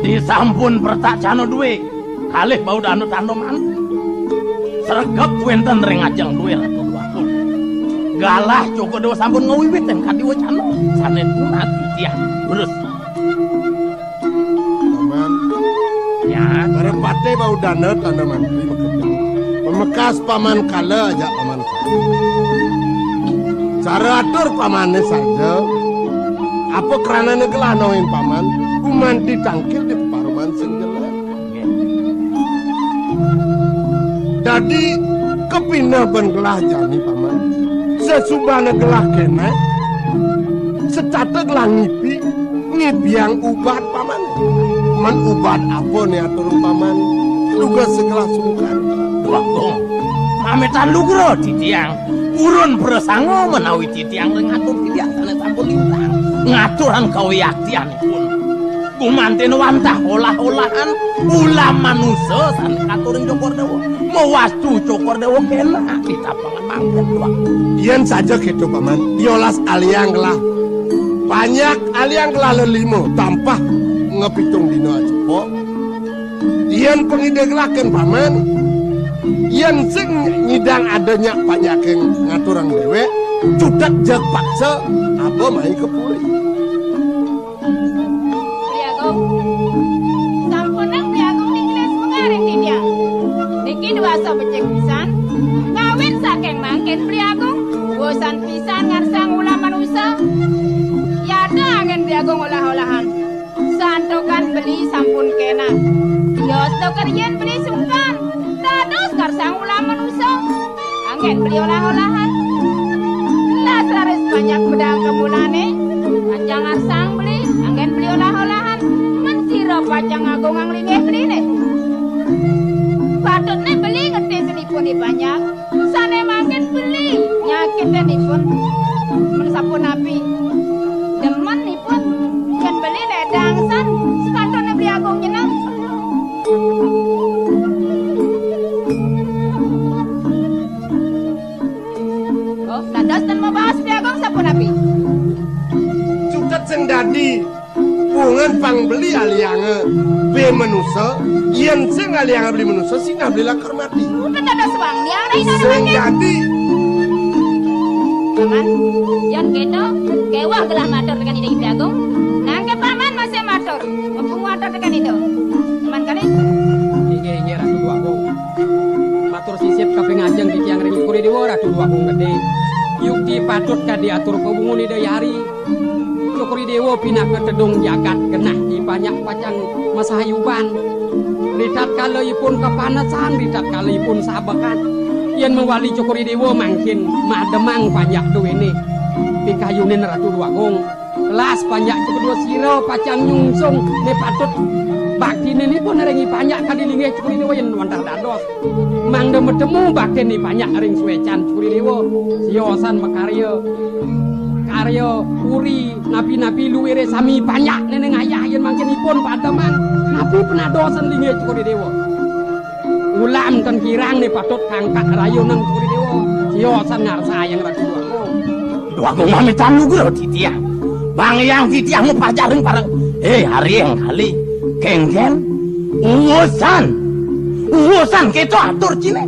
Disampun pertak cana duwe, kalih bau dana tanda mantu. Sregep wenten ring ajeng duwe Ratu Dwagung. Galah Cokor Dewa sampun ngawiwit ing kadiwa cana, sane tunat titiang. Terus. Paman. Ya. Parapate bau dana tanda mantu makejang. Pamekas paman kala ajak paman kala. Cara atur pamane saja. Apa kranane gelah nawin paman? Gumanti tangkil di paruman sing jelas. Dadi kepineh ben gelah jani paman. Sesubane gelah kenek. Secata gelah ngipi, ngipiang ubat paman. Men ubat apa ne atur paman? Duga segelah sungkan. Duh Agung, mametan lugra titiang. Purun prasanga menawi titiang ring atur titiang sane sampun lintang ngaturang kawiyaktianipun. Gumanten wantah olah-olahan ulam manusa sane katur ring Cokor Dewa. Mawastu Cokor Dewa kenak ditapengan mangkin, Duh Agung. Yen saja keto, Paman, diolas aliang gelah. Banyak aliang gelah lelima tampah ngepitung dina acepok. Yen pangida gelaken paman, yen sing nyidang ada nyak panjaking ngaturang dewek, cutet jeg paksa, aba mai ka puri. Beli Agung, sampunang Beli Agung ninglis mengaring titiang. Niki duasa becik pisan, kawin saking mangkin Beli Agung, bosan pisan ngarsang ulam manusa. Yada angin Beli Agung olah-olahan. Santukan beli sampun kena. Yos to kerjen beli sungkan. Dados ngarsang ulam manusa. Anggen beli olah-olahan. Las raris banyak bedang kemulane. Panjang ngarsang beli. Anggen beli olah-olahan. Men sira pacang ngagungang linggih beline. Patutne beli ngerti senipun di panjang. Sane mangkin beli nyakitin ipun. Men sapunapi demen ipun, yen beli nek dangsan, sekantone Beli Agung nyeneng. Oh, dados ten mabahas Beli Agung Ngan pang beli alianga be manusa, yen sing alianga beli manusa, sing beli lakar mati. Udah ada suang yang ada. Sing jadi. Paman, yen kéto, kéweh gelah matur tekan Ida Hyang Agung. Nangké paman masih matur, mumpung matur tekan Ida. Paman kali. Inggih, inggih, Ratu Déwa Agung. Matur sisip kaping ajeng titiang ring Cokor I Déwa, Ratu Déwa Agung Gedé. Yukti patut kadi atur pawungun Ida Hyang Ari. Cokor I Déwa pinaka tedung jagat, genah I Panjak pacang masayuban. Ritatkala ipun kapanesan, ritatkala ipun sabekan. Yen mawali Cokor I Déwa mangkin mademang Panjak duéné pikayunin Ratu Déwa Agung. Las Panjak Cokor I Déwa sira pacang nyungsung né patut baktiné nipun ring I Panjak kadi linggih Cokor I Déwa yen wantah dados. Mangda matemu baktin I Panjak ring suécan Cokor I Déwa. Siosan makarya. Karya puri napi-napi luiré sami I Panjak néné ngayah yen mangkin ipun pademang. Napi panadosan linggih Cokor I Déwa. Ulam ten kirang né patut kangkat rayunan Cokor I Déwa. Siosan ngarsayang Ratu Déwa Agung. Déwa Agung mamitan lugra titiang. Bang Hyang titiang mapajar ring pareng. Eh, Ari Enggali. Kéngkén. Uwusan. Uwusan kéto atur ciné.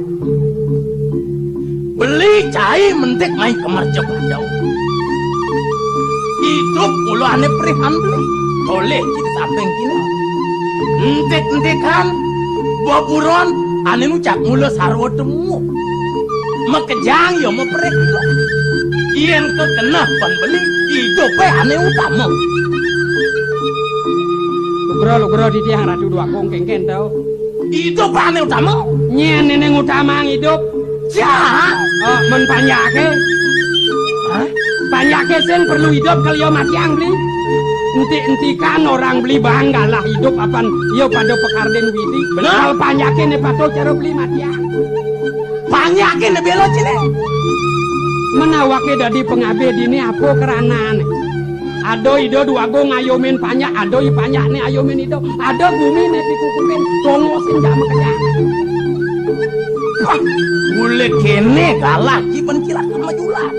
Beli cai mentik mai kemerja padau. Idup kula ané perihan beli. Tolih kita samping kina. Entik-entikan beburon ané nucak mula sarwa temu. Makejang ya maperih kula. Yen kekeneh ban beli, idupé ané utama. Lugra, lugra titiang Ratu Déwa Agung kéngkén to. Idup ané utama. Nyén néné ngutamaang idup. Cang. Oh, men panjaké. Hah? Panjaké sing perlu idup kal ya matiang beli. Entik-entikan orang beli bang galah idup apan ya pada pekardin widi. Bener. Kal panjaké né patut cara beli matiang. Panjaké né béla ciné. Menawaké dadi pangabih dini apa keranané? Ada Ida Déwa Agung ayumin Panjak, ada I Panjak né ayumin Ida, ada guminé pikukupin, tongosin jak makejang. Wah, mula kéné galah ci pencilat majulat.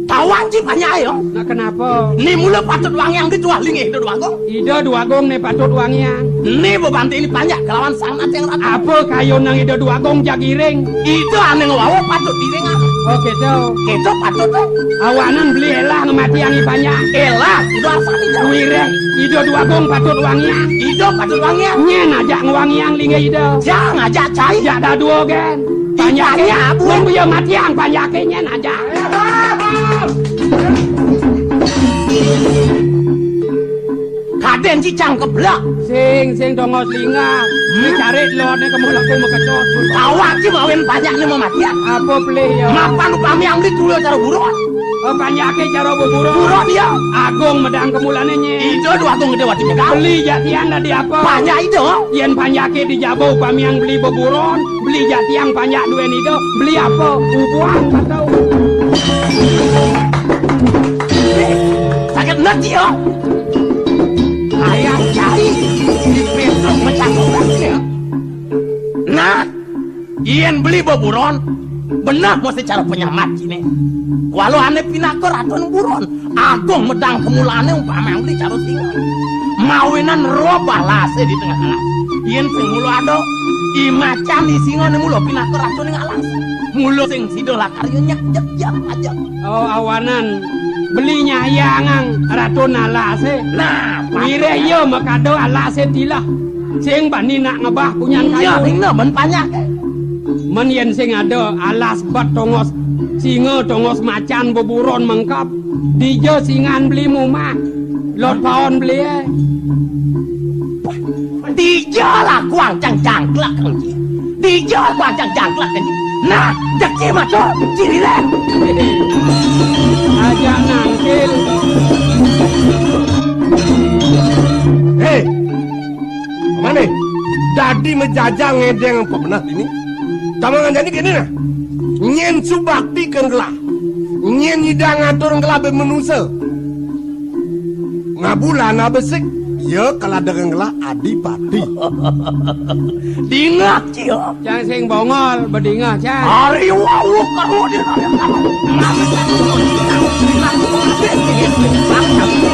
Tawang ci Panjak ayo. Nah, kenapa? Né mula patut wangiang di tuah linggih Ida Déwa Agung. Ida Déwa Agung né patut wangiang. Né bebanti ini Panjak kelawan sang nateng ratu. Apa kayunang Ida Déwa Agung jagiring? Ida ané ngwawa patut diringan. Oh, kéto. Kéto patut to. Awanan beli élah ngamatiang I Panjak. Élah, Ida arsani jauh. Wiréh, Ida Déwa Agung patut wangiang. Ida patut wangiang. Nyén ajak ngwangiang linggih Ida. Jang ajak cai. Jak dadua gén. Panjaké. Panjak, Bu. Wong ya matiang panjaké nyén ajak. Kadén cicang keblak. Sing, sing tongos lingah. Hmm? Cari lone kemu laku makecot. Awak ci mawin banyak ni mamatian. Apa pelih ya? Mapan upami amli dulu cara buron. Oh, panjake cara buburon. Buron ya. Agung medang kemulane nye. Ida dua agung gede wati medang. Beli jatian dadi apa? Banyak ida. Yen panjake di jaba upami yang beli buburon, beli jatiang panjak duen ida, beli apa? Bubuan patau. Sakit nanti ya. Ayah cari di Petruk mencakup ya. Nah, yen beli beburon, beneh mesti cara penyelamat kini. Walau ane pinaka ratun buron, agung medang kemulane umpama beli cara singa. Mawinan roh balase di tengah alas. Yen sing mula ada, imacan di singa ne mula pinaka ratun ing alas. Mula sing sida lakar yo nyak jek jek aja. Oh, awanan beli nyayangang ratun alase. Nah, wireh iya makada alase tilah. Sing bani nak ngebah punyan kayu. Iya, ina ben panjake. Men yen sing ada alas bet tongos singa, tongos macan, beburon mengkap. Dija singan beli mumah. Lot paon beli, eh. Dija lah kuang cang jangklak kenci. Dija lah kuang cang jangklak kenci. Nah, deki maco, cirilen. Aja nangkil. Hei, mane? Dadi majajang ngedeng apa beneh dini? Tamangan jani kene nah. Nyen subakti ke ngelah. Nyen nyidang ngatur ngelah be manusa. Ngabulana besik, ya kaladeng ngelah adipati. Dingeh, cia. Cang sing bongol, bedingeh, cang. Ari wau karo di. Ngambil satu. Ngambil satu.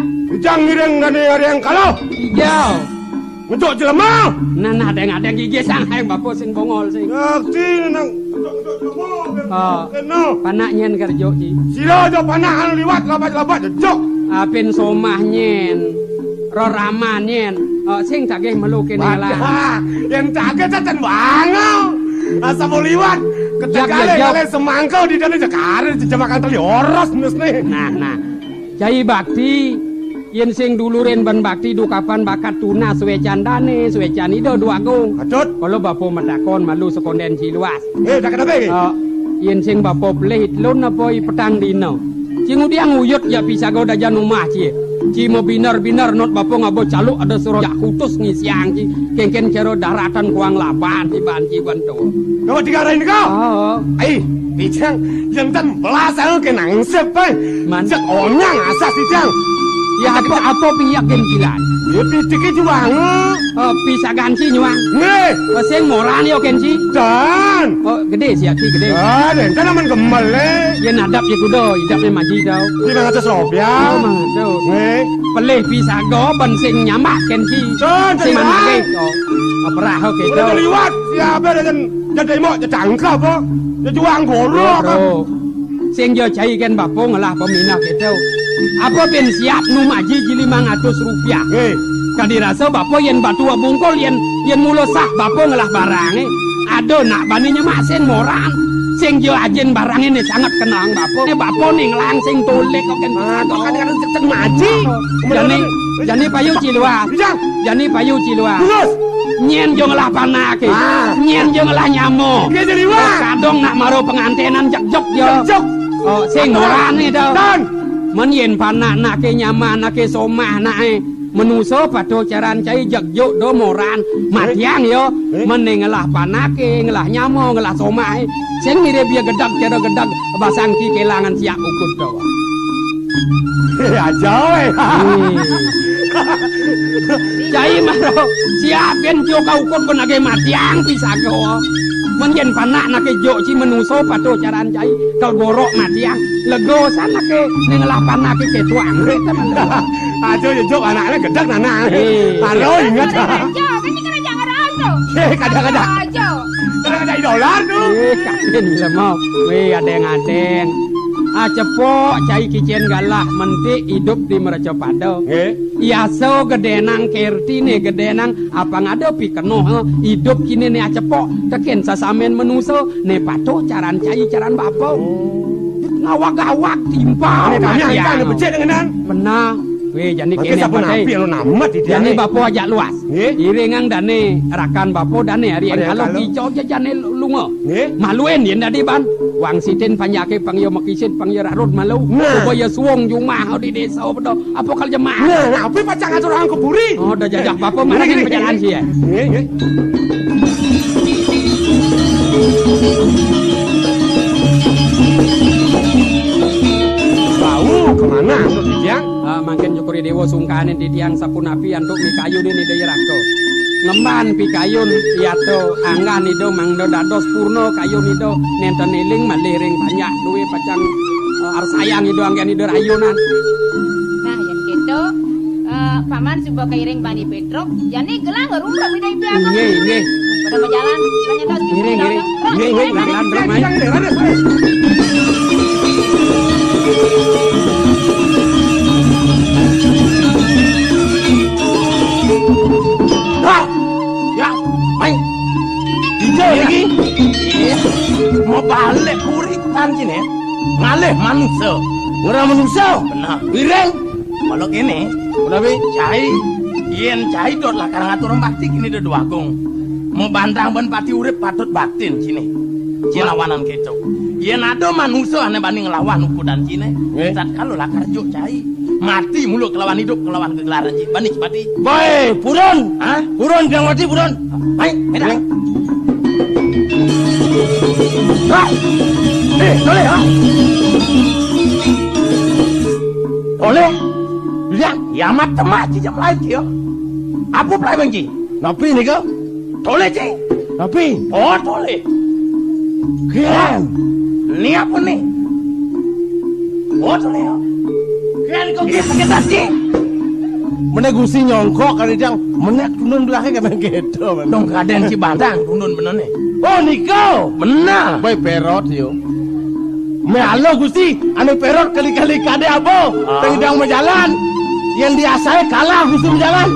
Ijang ngiring dane areng kala. Iya. Ngejuk jelema. Nah, nah, deng-deng gigi sang hayang bapa sing bongol sing. Yakti nang ngejuk jelema. Oh. Kena. Panak nyen kerjo, Ci. Sira aja panak anu liwat labat-labat jejuk. Apin somah nyen. Rorama nyen. Oh, sing tagih melu kene lah. Wadah, yang tagih teten bangal. Asa mau liwat. Jak, ketegale jak, jak. Ngale semangka di dana jekare jejemakan tali oros mesne. Nah, nah. Cai bakti, yen sing dulurin ban bakti dukapan bakat tunas suecan dane, suecan Ida Dwagung. Patut. Kala bapa matakon malu sekonden Ci Luas. Eh, tak kenapa iki? Eh, yen sing bapa pelih telun apa i petang dina. Ci ngudiang uyut ya pisaga dajan umah ci. Ci mabiner-biner not bapa ngaba caluk ada suruh jak kutus ngisiang ci. Kengken cara daratan kuang laban ci ban ci ban tu. Kamu digarain kau? Oh. Ai, Tijang, yang ten belas aku ke nangsep, ai. Man. Cek onyang asas, Tijang. Ya, apa, apa piyak gen kilan? Ya, pitike juang. Oh, pisagan ci nyuang. Nggih. Oh, sing moran ya, Ken, ci? Dan. Oh, gede siap ci, gede. Ah, dan ten aman gemel, eh. Ya, nadap ya kuda, idapnya maji tau. Lima ratus rupiah. Oh, mantap. Nggih. Pelih pisaga ban sing nyamak, Ken, ci. Dan, sing dan, manake. Oh, apa rah, oke, udah tau. Liwat, siapa dan jadi mau cecangka apa? Ya juang goro apa? Bro. Sing ya cai ken bapa ngelah peminah gitu. Apa ben siap nu maji ji limang atus rupiah. Nggih. Kadi rasa bapa yen batu bungkul yen, yen mula sah bapa ngelah barange. Ada nak bani nyemak sen moran. Sing ya ajin barange ne sangat kenang bapa. Ne bapa ning langsing tolik kok ken. Ah, kok kan kan cek maji. Jani, jani payu ci Luas. Iya. Jani payu ci Luas. Terus. Nyen jo ngelah panake. Ah. Nyen jo ngelah nyama. Nggih, Ci Liwat. Kadong nak maro pengantenan jek-jek ya. Jek-jek. Oh, sing moran ni to. Dan. Men yen panaknake nyamanake somahnake. Menusa pada caran cai jek-jek do moran. Matiang ya. Eh? Men ngelah panake, ngelah nyama, ngelah somahe. Sing mirip ya gedeg cara gedeg basang ki kelangan siap ukut to. Eh, aja, weh. Hmm. Cai maro siapin jo ka ukut pun age matiang pisaga. Men yen panaknake jo ci menusa patuh caran cai kal gorok matiang. Legosan ake ning lah panake ketuang. Aja ya jok anaknya gedeg nana. Eh. Aro inget. Aja, kan ini kerja ngerasa. Eh, kadang-kadang. Aja. Kadang-kadang dolar tu. Eh, kain semua. Weh, adeng-adeng. Ah, cepok cai kicen galah mentik idup di Meracapada. Nggih. Iaso gedenang kertine gedenang apa ngada pikenoh, eh, idup kine ne acepok teken sasamen menusa ne patuh caran cai caran bapa. Oh. Ngawag-awag timpal. Ane tanya mati anu anu. Becik ngenan. Benah. Weh, jani mangke kene sampun mate. Api anu namet di jani dia. Bapa ajak luas. Nggih. Iringang dane rakan bapa dane ari yang kalau kicau aja jane lunga. Nggih. Maluin yen dadi ban. Wang sitin panjake pang ya mekisit pang ya rarut malu. Nah. Coba ya suwung jumah di desa bedo. Apa kal jemah? Nah, nah, apa pacang atur angko buri? Oh, udah jajak bapa mana nggih, yang nggih, pejalan nggih. Sih ya? Nggih, nggih. Bau kemana tuh, Tijang? Ah, mangkin Cokor Dewa sungkanin di tiang sapunapi antuk mikayun ini daya raka. Ngemban pikayun yato anggan ido mangdo dados purna kayun ido nenten iling malih ring panjak duwe pacang, eh, arsayang ido anggen ido rayunan. Nah, yen gitu, eh, Paman suba kairing bani Petruk, jani gelah ngerumrem ida ipi aku. Inggih, inggih. Pada berjalan, ngetos. Inggih, inggih. Inggih, inggih, lan, lan, lan, mai. Hah? Ya, mai. Dija lagi. Mabalik puri kutan ciné. Ngalih manusa. Ngorahang manusa? Bener. Wiréng? Mula kéné. Menawi? Cai, yén cai dot lakar ngaturang bakti kéné Déwa Agung. Mabantang bén pati urip patut baktin ciné. Cai lawanan kéto. Yén ada manusa ané bani nglawan ukudan ciné, nggih, tatkala lakar juk cai. Mati mula kelawan idup, kelawan kegelaran ciné. Bani mati. Baé, purun. Hah? Purun, biang mati, purun. Baé, meda. Hah? Eh, toleh, ha? Toleh? Lihat, kiamat temak ci jam lain, ya. Apa pelai bangki? Napi nika? Toleh, ci. Napi? Oh, toleh. Kén. Ni apa ni? Oh, toleh, ya. Kén kok kita sakit hati? Mené Gusti nyongkok kali jang, mené tunun belakang kena gitu, men. Dong kadén ci bantang tunun bener né. Oh, nika. Bener. Baé pérot, yo. Mé alo Gusti, ané pérot kali-kali kadé abo, ah, tengdang majalan. Yén diasaé kalah Gusti majalan.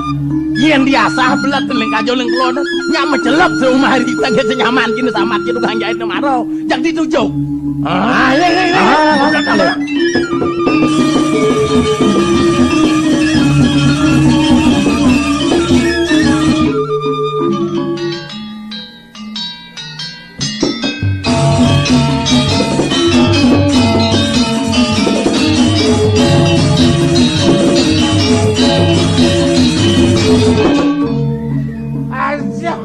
Yén diasah belat teling kajo ling kelon, nyak macelep seumah hari tagé senyaman kini samat kitu ganjain maro. Jak ditujuk. Ah, iya, iya, iya. Ah, udah tahu. Aja,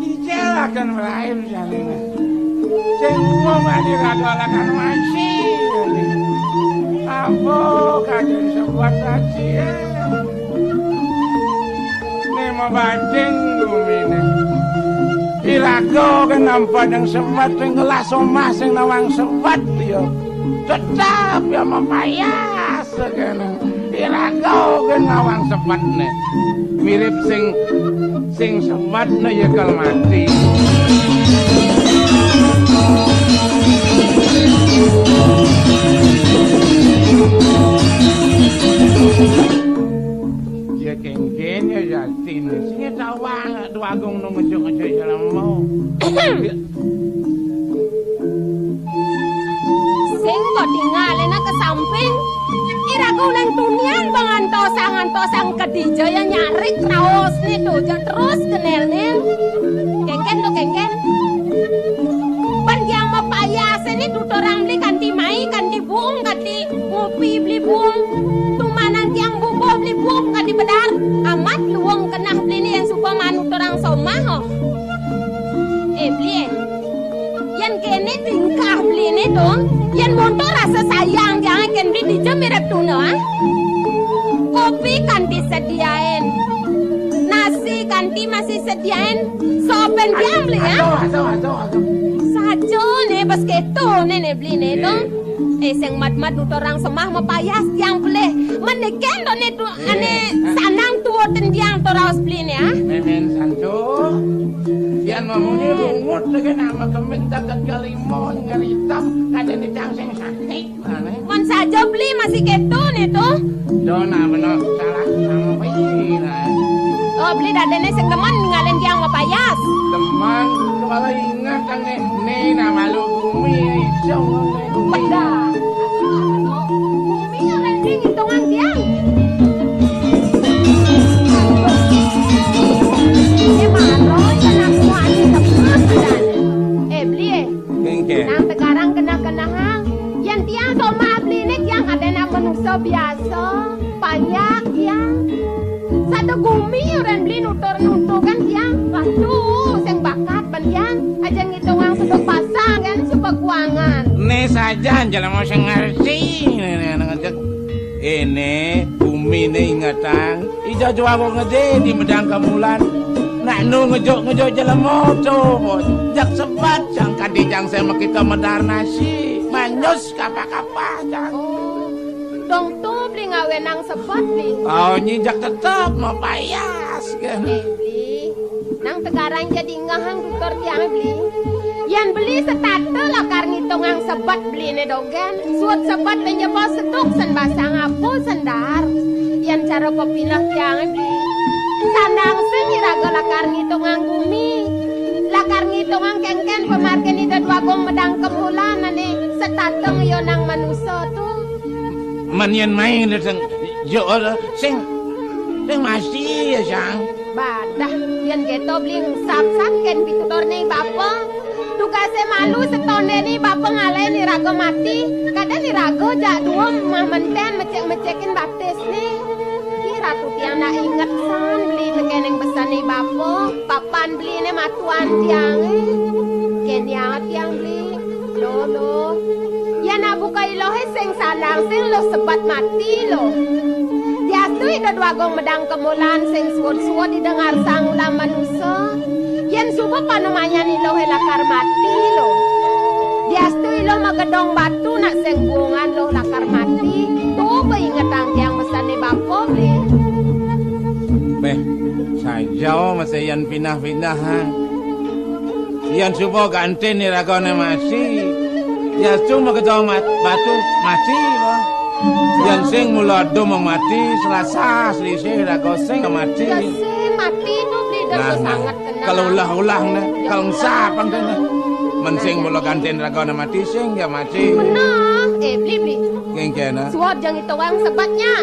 ijelaken lain jane. Sing wong adi ragalakan masih. Apa kajen sebuat saja. Ning mabading gumine. Iraga kan nampa ning sebat sing ngelas omah sing nawang sebat ya. Tetap ya mapayas kene. Iraga kan nawang sebatne. Mirip sing sing sebatne ya kal mati. Ya kengken ya Justin. Sing tawang Déwa Agung nang ngejuk-ngejuk jelema. Sing kok tingalena ke samping. Iraga uleng tunian bang antosang-antosang kedija ya nyarik raosne to ja terus kenelne. Kengken to kengken. Pan yang mapayase ni tutorang beli kanti mai, kanti bung, kanti ngopi beli bung. Tumanan tiang bubuh beli bung kanti bedar. Amat luwung kenah beli ni yang suka manut orang somah, oh. Eh, beli, eh. Yan kene tingkah beli ni tu. Yan montor rasa sayang tiang ken beli dija mirip tuna, ah. Kopi kan disediain. Nasi kan di masih sediain. Sopen tiang beli, ah. Aduh, aduh, aduh, aduh. Sajo ne bas keto ne ne beli ne tu. Eh. Eh, sing mat-mat nuturang semah mapayas tiang pelih. Meniken to ne tu, eh, ane, eh, sanang tuo tendiang to raos beli ne, ah. Memen santo. Yan mamuni, hmm, rungut lagi nama kemin takat kalimon ngeritam kada ni cang sing sakit. Ane. Mon saja beli masih keto ne tu. Dona benar salah sama beli, nah. Oh, beli dadene sing demen ninggalin tiang mapayas. Demen, kepala ingat kan ne. Ne nama lu bumi, isong bumi. Pedah. Bumi orang ni ngitungan tiang. Eh, maro, tenang semua ni, tenang, tenang. Eh, beli, eh. Kengke. Nang tegarang kena-kena hang. Yan tiang somah beli ni tiang ada nak manusia biasa. Payah tiang. Satu gumi orang beli nutur-nutur kan tiang. Waduh, sing bakat ban tiang. Aja ngitung orang sebab pasang kan, sebab kuangan. Ni saja jelema sing ngerti. Ni, ni, ni, ngejek. Ini bumi ni ingetang. Ija juara ngede di medang kemulan. Nak nu ngejuk-ngejuk jelema tu. Jak sebat jang kadi jang saya mekita medar nasi. Manyus kapa-kapa jang. Oh, dong tu beli ngawenang sebat beli. Oh, nyi jak tetap mapayas kan. Eh, beli. Nang tegarang jadi ngahang tutur tiang beli. Yan beli setata lakar ngitungang sebat beli ne dogen. Suut sebat le nyebos seduk sen basang apo sendar. Yan cara pepinah tiang beli. Sandang sing iraga lakar ngitungang gumi. Lakar Ngitungang kénkén pamargin Ida Déwa Agung Medangkemulan ané setata ngionang manusa to. Men yén mai dateng, jo, sing, sing mati ya, Sang. Badah, yén kéto Beli engsap-sap kén pituturné bapa. Tugasé malu setondéné bapa ngalahin iraga mati. Kadén iraga jak dua mah menten mecik-mecikin batisné. Ih, Ratu tiang nak inget san Beli tekéning besané bapa. Papan Beliné matuan tiangé. Kén ya tiang Beli. Lo, lo. Yén nak buka Ilohé sing sandang sing lo sebat mati lo. Diastu Ida Déwa Agung Medangkemulan sing suud-suud Ida ngarsang ulam manusa. Yén suba panemanyan Ilohé lakar mati lo. Diastu Iloh magedong batu nak sing buungan lo lakar mati. Tuh ingetang tiang besané bapa Beli. Béh, saja masih yén pindah-pindah, ha. Yén suba gantin iragané mati. Diastu magedong mat-, batu mati, ha. Yén sing mula dum mati, Selasa, Selisih, iraga sing mati. Ya sing mati to Beli. Nah, nah. Sanget kenal. Kalau ulah-ulah, nah, kalau engsap, nah. Men sing mula gantin ragané mati, sing ya mati. Bener, eh, Beli, Beli. Kénkén, nah. Suud jang ituang sebatnya.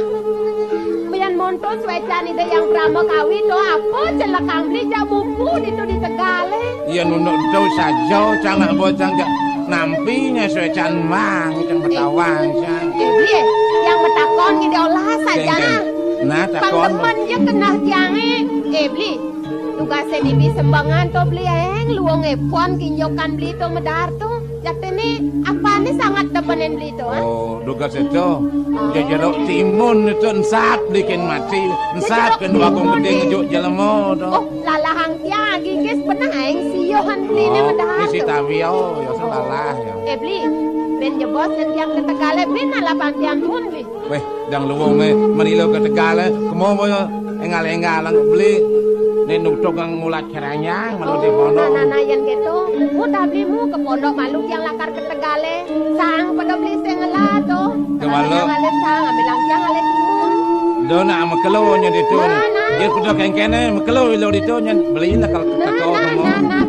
Yén monto suécan Ida Hyang Brahma Kawi to, apa celekang Beli jak mupu ditu di tegalé. Iya nunduk to saja, cangak bocang jak nampinya suécan mang, cang betawang, cang. Eh, Beli, yang betakon ki diolah saja, kénkén. Nah. Nah, takon. Pangdemen ya kenah tiangé. Eh, Beli. Tugasé bibi sembangan to Beli, éng luungé pon kinjokan Beli to medar to. Jatiné apané sanget depenin Beli to, ha? Oh, tugasé to. Oh. Ya jeruk timun to engsap Beli kén mati. Engsap kén Déwa Agung Gedé ngejuk jelema to. Oh, lalahang tiang gigis beneh éng siuhan Beliné medar to. Tawi, oh, ya sing lalah ya. Eh, Beli, bén jebos yén tiang ka tegalé bén alapan tiang tuun Beli. Wéh, dang luungé, eh, mrilo ka tegalé, eh, kemo ba énggal-énggal Beli. Né nutuk ngulat keranjang malu di pondok. Nah, nah, nah, yén kéto, udah Beli mu ka pondok malu tiang lakar ka tegalé. Sang pada Beli sing ngelah to. Ka malu. Sang ambil tiang alé timun. Do nak makelo nya ditu. Nah, nah. Yén kudu kénkéné makelo ilo ditu nya Beli nak ka teko. Nah, nah, nah, nah.